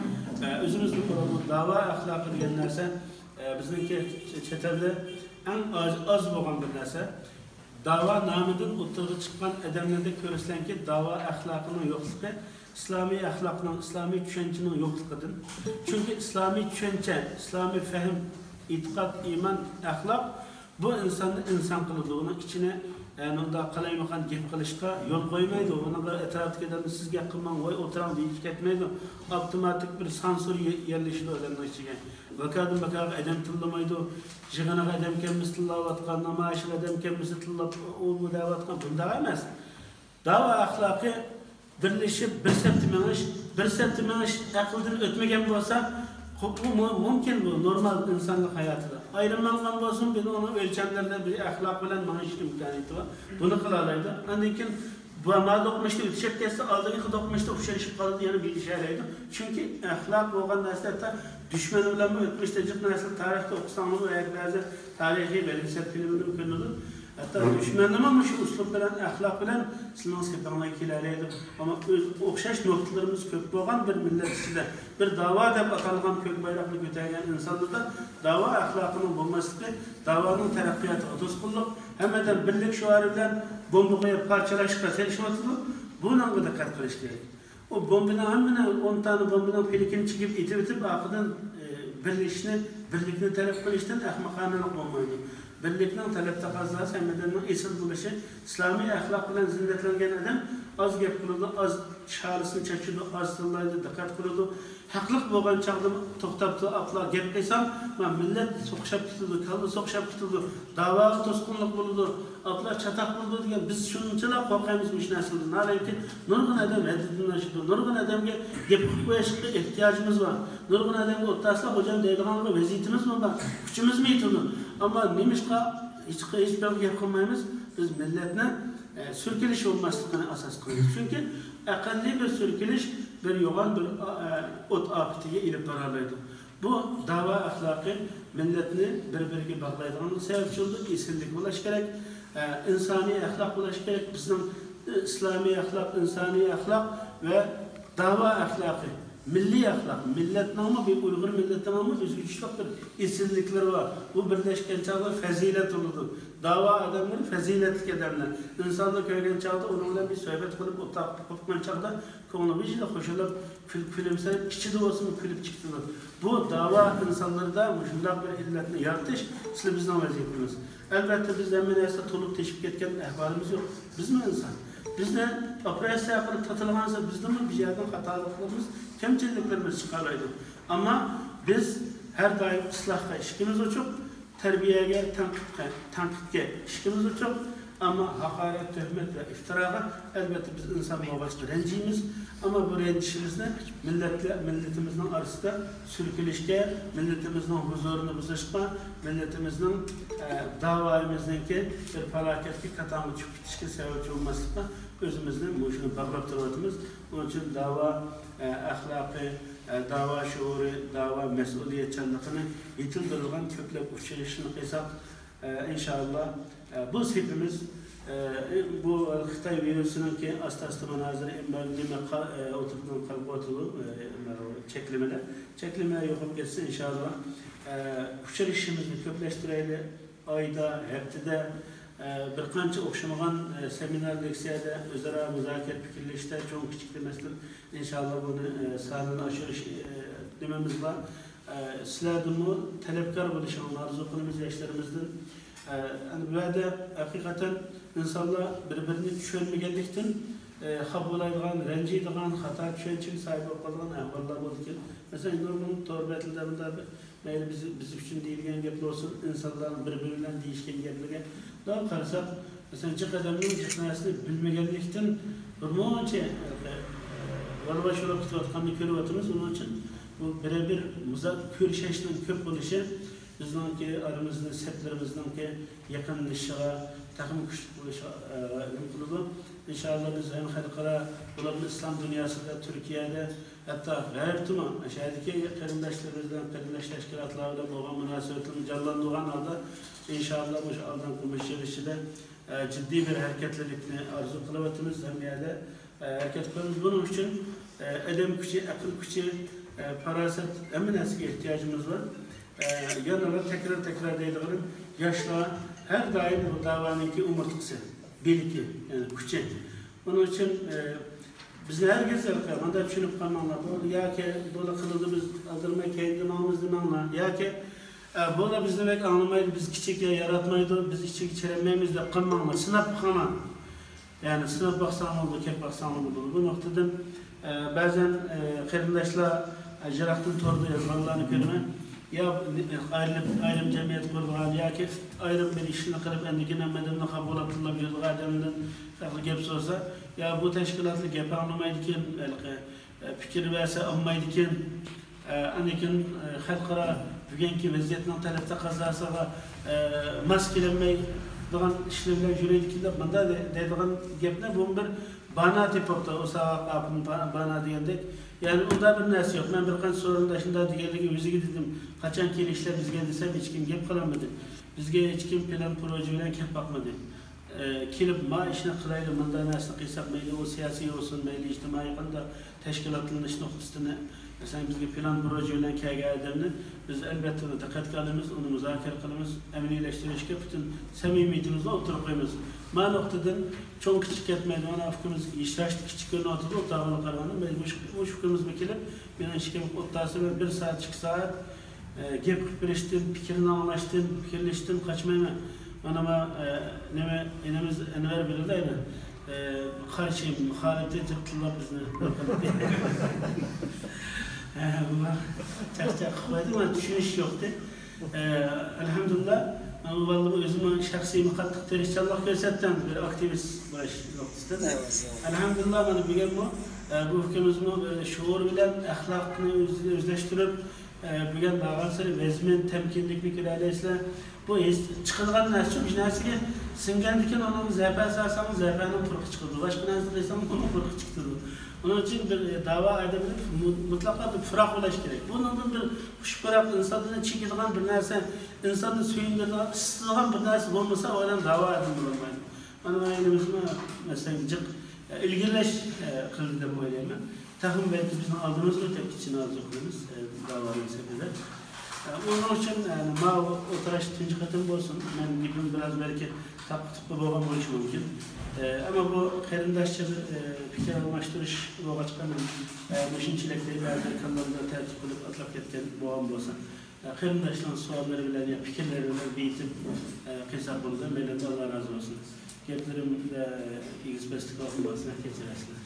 ئە، ئۆزىمىزنى قۇرۇپ، داۋا ئەخلاقى دېگەن نەرسە، ئە، بىزنىڭكى چەت ئەلدە ئەڭ ئاز، ئاز بولغان بىر نەرسە. داۋا نامىدىن ئوتتۇرىغا چىققان ئادەملەردە كۆرسىلەنكى، داۋا ئەخلاقىنىڭ يوقلۇقى ئىسلامىي ئەخلاقنىڭ، ئىسلامىي چۈشەنچىنىڭ يوقلۇقىدىن. چۈنكى ئىسلامىي چۈشەنچە، ئىسلامىي فەھىم، ئېتىقاد، ئىمان، ئەخلاق بۇ ئىنساننى ئىنسان قىلىدۇ. ئۇنىڭ ئىچىنى، ئە، مۇنداق قالايمىقان گەپ قىلىشقا يول قويمايدۇ. ئۇنىڭغا ئەتراپتىكى ئادەملەر سىز گەپ قىلماڭ، ۋاي ئولتۇرۇڭ دېيىش كەتمەيدۇ. ئاپتوماتىك بىر سانسۇر يە-، يەرلىشىدۇ ئادەمنىڭ ئىچىگە. ۋاكادىن ۋاكاغا ئادەم تىللىمايدۇ. يىغىنىغا ئادەم كەلمىسە تىللاۋاتقان، نامايىشىغا ئادەم كەلمىسە تىللاپ، ئۇ بۇ دەۋاتقان، بۇنداق ئەمەس. داۋا ئەخلاقى بىرلىشىپ بىر سەپتە مېڭىش، بىر سەپتە مېڭىش ئەقىلدىن ئۆتمىگەن بولسا، بۇ مۇ-، مۇمكىن، بۇ نورمال ئىنسانلىق ھاياتىدا. ئايرىم ماڭغان بولسۇن، بىز ئۇنىڭ ئۆلچەملىرىدە بىر ئەخلاق بىلەن مېڭىش ئىمكانىيىتى بار. بۇنى قىلالايدۇ. ئاندىن كېيىن بۇ ما دوقمۇشتا ئۆتۈشۈپ كەتسە، ئالدىنقى دوقمۇشتا ئوخشىشىپ قالىدۇ، يەنە بىلىشەلەيدۇ. چۈنكى ئەخلاق بولغان نەرسە ھەتتا دۈشمەن بىلەنمۇ ئۆتمۈشتە جىق نەرسىلەر تارىختا ئوقۇساڭلارمۇ، بەزى تارىخىي بەلگىسەل فىلىملىرىمۇ كۆرۈنىدۇ. ھەتتا دۈشمەننىمۇ مۇشۇ ئۇسلۇب بىلەن، ئەخلاق بىلەن سىلىنىڭ سېپىڭلارغا كېلەلەيدۇ. ئەمما ئۆز ئوخشاش نۇقتىلىرىمىز كۆپ بولغان بىر مىللەت ئىچىدە بىر داۋا دەپ ئاتالغان كۆك بايراقنى كۆتەرگەن ئىنسانلاردا داۋا ئەخلاقىنىڭ بولماسلىقى داۋانىڭ تەرەققىياتىغا توسقۇنلۇق، ھەممىدىن بىرلىك شوئارى بىلەن بومبا قويۇپ پارچىلاشقا تىرىشىۋاتىدۇ. بۇنىڭغا دىققەت قىلىش كېرەك. ئۇ بومبىنىڭ ھەممىنى، ئون دانە بومبىنىڭ پىلىكىنى چېكىپ ئېتىۋېتىپ، ئارقىدىن، ئى، بىرلىشىشنى، بىرلىكنى تەلەپ قىلىشتىن ئەخمىقانىلىق بولمايدۇ. بىرلىكنىڭ تەلەپ تەقەززاسى ھەممىدىنمۇ ئېسىل بولۇشى، ئىسلامىي ئەخلاق بىلەن زىننەتلەنگەن ئادەم ئاز گەپ قىلىدۇ، ئاز شالىسىنى چەكچىدۇ، ئاز تىللايدۇ، دىققەت قىلىدۇ. ھەقلىق بولغان چاغدا توختاپ تۇرۇپ، ئاپلا گەپ قىلسام، ما مىللەت سوقۇشاپ كېتىدۇ، كاللا سوقۇشاپ كېتىدۇ، داۋاغا توسقۇنلۇق بولىدۇ، ئاپلا چاتاق بولىدۇ دېگەن، بىز شۇنچىلا قورقىمىز مۇشۇ نەرسىدىن. ناھايىتى نۇرغۇن ئادەم ھەددىدىن ئاشىدۇ. نۇرغۇن ئادەمگە گەپ قىلىپ قويۇشقا ئېھتىياجىمىز بار. نۇرغۇن ئادەمگە ئوت تاشلاپ، «خوجام» دەيدىغانغا ۋەزىيىتىمىزمۇ بار، كۈچىمىزمۇ يېتىدۇ. ئەمما نېمىشقا ھېچ، ھېچ بىر گەپ قىلمايمىز؟ بىز مىللەتنى، ئە، سۈركىلىش بولماسلىقىنى ئاساس قىلىمىز. چۈنكى ئەقەللىي بىر سۈركىلىش بىر يوغان بىر، ئە، ئوت ئاپىتىگە ئېلىپ بارالايدۇ. بۇ داۋا ئەخلاقى مىللەتنى بىر-بىرىگە باغلايدىغان سەۋەبچى بولىدۇ. ئېسىللىك بولۇش كېرەك، ئە، ئىنسانىي ئەخلاق بولۇش كېرەك. بىزنىڭ، ئە، ئىسلامىي ئەخلاق، ئىنسانىي ئەخلاق ۋە داۋا ئەخلاقى، مىللىي ئەخلاق. مىللەتنىڭمۇ، بىر ئۇيغۇر مىللىتىنىڭمۇ ئۆزگىچىلىك بىر ئېسىللىكلىرى بار. بۇ بىرلەشكەن چاغدا پەزىلەت بولىدۇ. داۋا ئادەملىرى پەزىلەتلىك ئادەملەر. ئىنساننى كۆرگەن چاغدا، ئۇنىڭ بىلەن بىر سۆھبەت قىلىپ، ئولتۇرۇپ قالغان چاغدا، كۆڭلى بىجىدا خۇشاللىنىپ، كۈل-، كۈلۈمسىرەپ، ئىچىدە بولسىمۇ كۈلۈپ چىقىدۇ. بۇ داۋا ئىنسانلىرىدا مۇشۇنداق بىر ئىللەتنى يارىتىش سىلى بىزنىڭ ۋەزىپىمىز. ئەلۋەتتە، بىز ھەممە نەرسە تولۇپ تېشىپ كەتكەن ئەھۋالىمىز يوق. بىزمۇ ئىنسان. بىزنى ئوپېراتسىيە قىلىپ تاتىلىغانسېرى بىزدىنمۇ بىر يەردىن خاتالىقلىرىمىز، كەمچىلىكلىرىمىز چىقالايدۇ. ئەمما بىز ھەر دائىم ئىسلاھقا ئىشىكىمىز ئوچۇق، تەربىيەگە، تەنقىدقە، تەنقىدكە ئىشىكىمىز ئوچۇق. ئەمما ھاقارەت، تۆھمەت ۋە ئىفتىراغا، ئەلۋەتتە، بىز ئىنسان بولغاچقا رەنجىيمىز. ئەمما بۇ رەنجىشىمىزنى مىللەتلەر، مىللىتىمىزنىڭ ئارىسىدا سۈركىلىشكە، مىللىتىمىزنىڭ ھۇزۇرىنى بۇزۇشقا، مىللىتىمىزنىڭ، ئە، داۋايىمىزنىڭكى بىر پالاكەتكە، كاتامغا چۈشۈپ كېتىشكە سەۋەبچى بولماسلىققا ئۆزىمىزنى مۇشۇنى باغلاپ تۇرۇۋاتىمىز. ئۇنىڭ ئۈچۈن داۋا، ئە، ئەخلاقى، ئە، داۋا شوئۇرى، داۋا مەسئۇلىيەتچانلىقىنى يېتىلدۈرىدىغان كۆپلەپ ئۇچرىشىشنى قىلساق، ئە، ئىنشائاللا، ئە، بۇ سېپىمىز، ئە، بۇ خىتاي ۋىرۇسىنىڭكى ئاستا-ئاستا مانا ھازىر ئېمبارگو نېمە قا-، ئە، ئوتتۇرىدىن قالقىۋاتىدۇ، ئە، چەكلىمىلەر. چەكلىمە يوقاپ كەتسە، ئىنشائاللا، ئە، ئۇچرىشىشىمىزنى كۆپلەشتۈرەيلى. ئايدا، ھەپتىدە، ئە، بىر قانچە ئوخشىمىغان، ئە، سېمىنار، لېكسىيەدە ئۆزئارا مۇزاكىرە، پىكىرلىشىشتە چوڭ كىچىك دېمەستىن، ئىنشائاللا، بۇنى، ئە، سانىنى ئاشۇرۇش، ئە، نېمىمىز بار. ئە، سىلەردىنمۇ تەلەپكار بولۇشىڭلارنى ئارزۇ قىلىمىز ياشلىرىمىزدىن. ئە، ئەمدى بۇ يەردە ھەقىقەتەن ئىنسانلار بىر-بىرىنى چۈشەنمىگەنلىكتىن، ئە، خاپا بولايدىغان، رەنجىيدىغان، خاتا چۈشەنچىگە ساھىب بولۇپ قالىدىغان ئەھۋاللار بولىدىكەن. مەسىلەن، نۇرغۇن تور بەتلىرىدە بۇنداق بىر مەيلى بىز، بىز ئۈچۈن دېيىلگەن گەپلەر بولسۇن، ئىنسانلارنىڭ بىر-بىرى بىلەن دېيىشكەن گەپلىرىگە مۇنداق قارىساق، مەسىلەن، جىق ئادەمنىڭ جىق نەرسىنى بىلمىگەنلىكتىن بىر مۇنچە، ئە، ئە، ۋالىۋاش بولۇپ كېتىۋاتقاننى كۆرۈۋاتىمىز. ئۇنىڭ ئۈچۈن بۇ بىرەر بىر مۇزا-، كۆرۈشۈشنىڭ كۆپ بولۇشى، بىزنىڭكى ئارىمىزنى، سەپلىرىمىزنىڭكى يېقىنلىشىشىغا، تېخىمۇ كۈچلۈك بولۇشىغا، ئە، ئۈنۈم قىلىدۇ. ئىنشائاللا، بىز ھەم خەلقئارا، بولۇپمۇ ئىسلام دۇنياسىدا، تۈركىيەدە، ھەتتا غەربتىمۇ، شۇ يەردىكى قېرىنداشلىرىمىز بىلەن، قېرىنداش تەشكىلاتلار بىلەن بولغان مۇناسىۋەتلىرىمىزنى جانلاندۇرغان ھالدا، ئىنشائاللا، مۇشۇ ئالدىنقى بىر يىل ئىچىدە، ئە، جىددىي بىر ھەرىكەتلىرىنى ئارزۇ قىلىۋاتىمىز ھەممە يەردە. ئە، ھەرىكەت قىلىمىز. بۇنىڭ ئۈچۈن، ئە، ئادەم كۈچى، ئەقىل كۈچى، ئە، پاراسەت، ھەممە نەرسىگە ئېھتىياجىمىز بار. ئە، يەنىلا تەكرار، تەكرار دەيدىغىنىم، ياشلار ھەر دائىم بۇ داۋانىڭكى ئومۇرتقىسى، بىلىكى، يەنى كۈچى. ئۇنىڭ ئۈچۈن، ئە، بىزنى ھەرگىز مانداق چۈشىنىپ قالماڭلار. بۇ ياكى بۇلا قىلىدۇ، بىز ئالدىرىماي كەينىدە ماڭىمىز دېمەڭلار. ياكى، ئە، بۇلا بىزنى بەك ئاڭلىمايدۇ، بىز كىچىك يا ياراتمايدۇ، بىز ئىچىگە چىرەلمەيمىز دەپ قالماڭلار. سىناپ قاراڭ. يەنى سىناپ باقساڭلار بولىدۇ، كەپ باقساڭلار بولىدۇ. بۇ نۇقتىدىن، ئە، بەزەن، ئە، قېرىنداشلار، ئە، يىراقتىن توردا يازغانلارنى كۆرىمەن. يا ئايرىلىپ، ئايرىم جەمئىيەت قۇرىدىغان ياكى ئايرىم بىر ئىشنى قىلىپ، ئەندىكىن ھەممىدىن خاپا بولۇپ تىللاپ يۈرىدىغان ئادەمدىن ھەقلىق گەپ سورىسا، يا بۇ تەشكىلاتلار گەپ ئاڭلىمايدىكەن، ھېلىقى، ئە، پىكىر بەرسە ئاڭلىمايدىكەن. ئە، ئاندىن كېيىن، ئە، خەلقئارا بۈگۈنكى ۋەزىيەتنىڭ تەلەپ تەقەززاسىغا، ئە، ماس كېلەلمەيدىغان ئىشلار بىلەن يۈرىدىكەن دەپ مۇنداق دەي-، دەيدىغان گەپنى بۇ بىر بانا تېپىپتۇ، ئۇساق ئاپىم با-، بانا دېگەندەك. يەنى ئۇنداق بىر نەرسە يوق. مەن بىر قانچە سورۇندا شۇنداق دېگەنلىكى ئۆزىگە دېدىم، قاچان كېلىشلەر بىزگە دېسەم، ھېچكىم گەپ قىلالمىدى. بىزگە ھېچكىم پىلان پروژە بىلەن كەپ باقمىدى. ئە، كېلىپ، ما ئىشنى قىلايلى، مۇنداق نەرسىنى قىلساق مەيلى، ئۇ سىياسىي بولسۇن، مەيلى ئىجتىمائىي قانداق تەشكىلاتلىنىش نۇقتىسىدىن، مەسىلەن، بىزگە پىلان پروژە بىلەن كەلگەن ئادەمنى بىز ئەلۋەتتە ئۇنى دىققەتكە ئالىمىز، ئۇنى مۇزاكىرە قىلىمىز، ئەمەلىيلەشتۈرۈشكە پۈتۈن سەمىمىيىتىمىزنى ئوتتۇرىغا قويىمىز. ما نۇقتىدىن چوڭ كىچىك كەتمەيدۇ، مانا ئۇكىمىز ياشاشتا كىچىك كۆرۈنۈۋاتىدۇ، ئوتتۇرىغا قارىغاندا، مەن مۇشۇ، مۇشۇ ئۇكىمىزمۇ كېلىپ، مېنىڭ ئىشىكىمگە ئوتتۇرىسى بىلەن بىر سائەت، ئىككى سائەت، ئە، گەپ قىلىپ بېرىشتىن، پىكرىنى ئاڭلاشتىن، پىكىرلىشىشتىن قاچمايمەن. مانا ما، ئە، نېمە، ئىنىمىز ئەنۋەر بىلىدۇ ئەينى. ئە، قارشى مۇخالىپتىن جىق تىللاپ بىزنى. ئە، بۇ چاقچاق قىلىپ قويدى، مانا چۈشىنىش يوقتى. ئە، ئەلھەمدۇلىللا، مەن بۇ بالىلارغا ئۆزۈمنىڭ شەخسىي قاتتىق تىرىشچانلىق كۆرسەتتىم، بىر ئاكتىۋىست بولۇش نۇقتىسىدىن. ئەلھەمدۇلىللا، مانا بۈگۈنمۇ، ئە، بۇ ئۇكىمىزمۇ بىر شوئۇر بىلەن ئەخلاقنى ئۆز-، ئۆزلەشتۈرۈپ، ئە، بۈگۈن بارغانسېرى ۋەزمىن، تەمكىنلىكنى كۆرەلەيسىلەر. بۇ ھېس چىقىدىغان نەرسە، شۇ نەرسىگە سىڭگەندىكىن ئۇنىڭغا زەپەر سالساڭ، زەپەرنىڭ پۇرىقى چىقىدۇ. باشقا نەرسە قىلساڭ، ئۇنىڭ پۇرىقى چىقىدۇ. ئۇنىڭ ئۈچۈن بىر، ئە، داۋا ئادىمى مۇ-، مۇتلەقا بىر پۇراق بولۇش كېرەك. بۇنىڭدىن بىر خۇش پۇراق، ئىنساندىن چېكىدىغان بىر نەرسە، ئىنساننى سۆيۈندۈرىدىغان، ئىسسىتىدىغان بىر نەرسە بولمىسا، ئۇ ئادەم داۋا ئادەم بولالمايدۇ. مانا ئائىلىمىزمۇ، مەسىلەن، جىق ئىلگىرىلەش، ئە، قىلدى دەپ ئويلايمەن. تېخىمۇ بەلكى بىزنىڭ ئالدىمىزغا ئۆتۈپ كېتىشىنى ئارزۇ قىلىمىز، ئە، داۋانىڭ سېپىدە. ئە، ئۇنىڭ ئۈچۈن، ئە، ماۋۇ ئولتۇرۇش تۇنجى قېتىم بولسۇن. مەن گېپىم بىراز بەلكى تاپقا-تۇپقا بولغان بولۇشى مۇمكىن. ئە، ئەمما بۇ قېرىنداشچە بىر، ئە، پىكىر ئالماشتۇرۇش بولغاچقا، مەن، ئە، مۇشۇنچىلىك دەپ بەزى كاللامدا تەرتىپ قىلىپ ئاتلاپ كەتكەن بولغان بولسا، ئە، قېرىنداشلارنىڭ سوئاللىرى بىلەن يا پىكىرلىرى بىلەن بېيىتىپ، ئە، قىلساق بولىدۇ. مەيلى، ئاللا رازى بولسۇن. گەپلىرىم، ئە، ئېگىز-پەسلىك بولغان بولسا، كەچۈرەرسىلەر.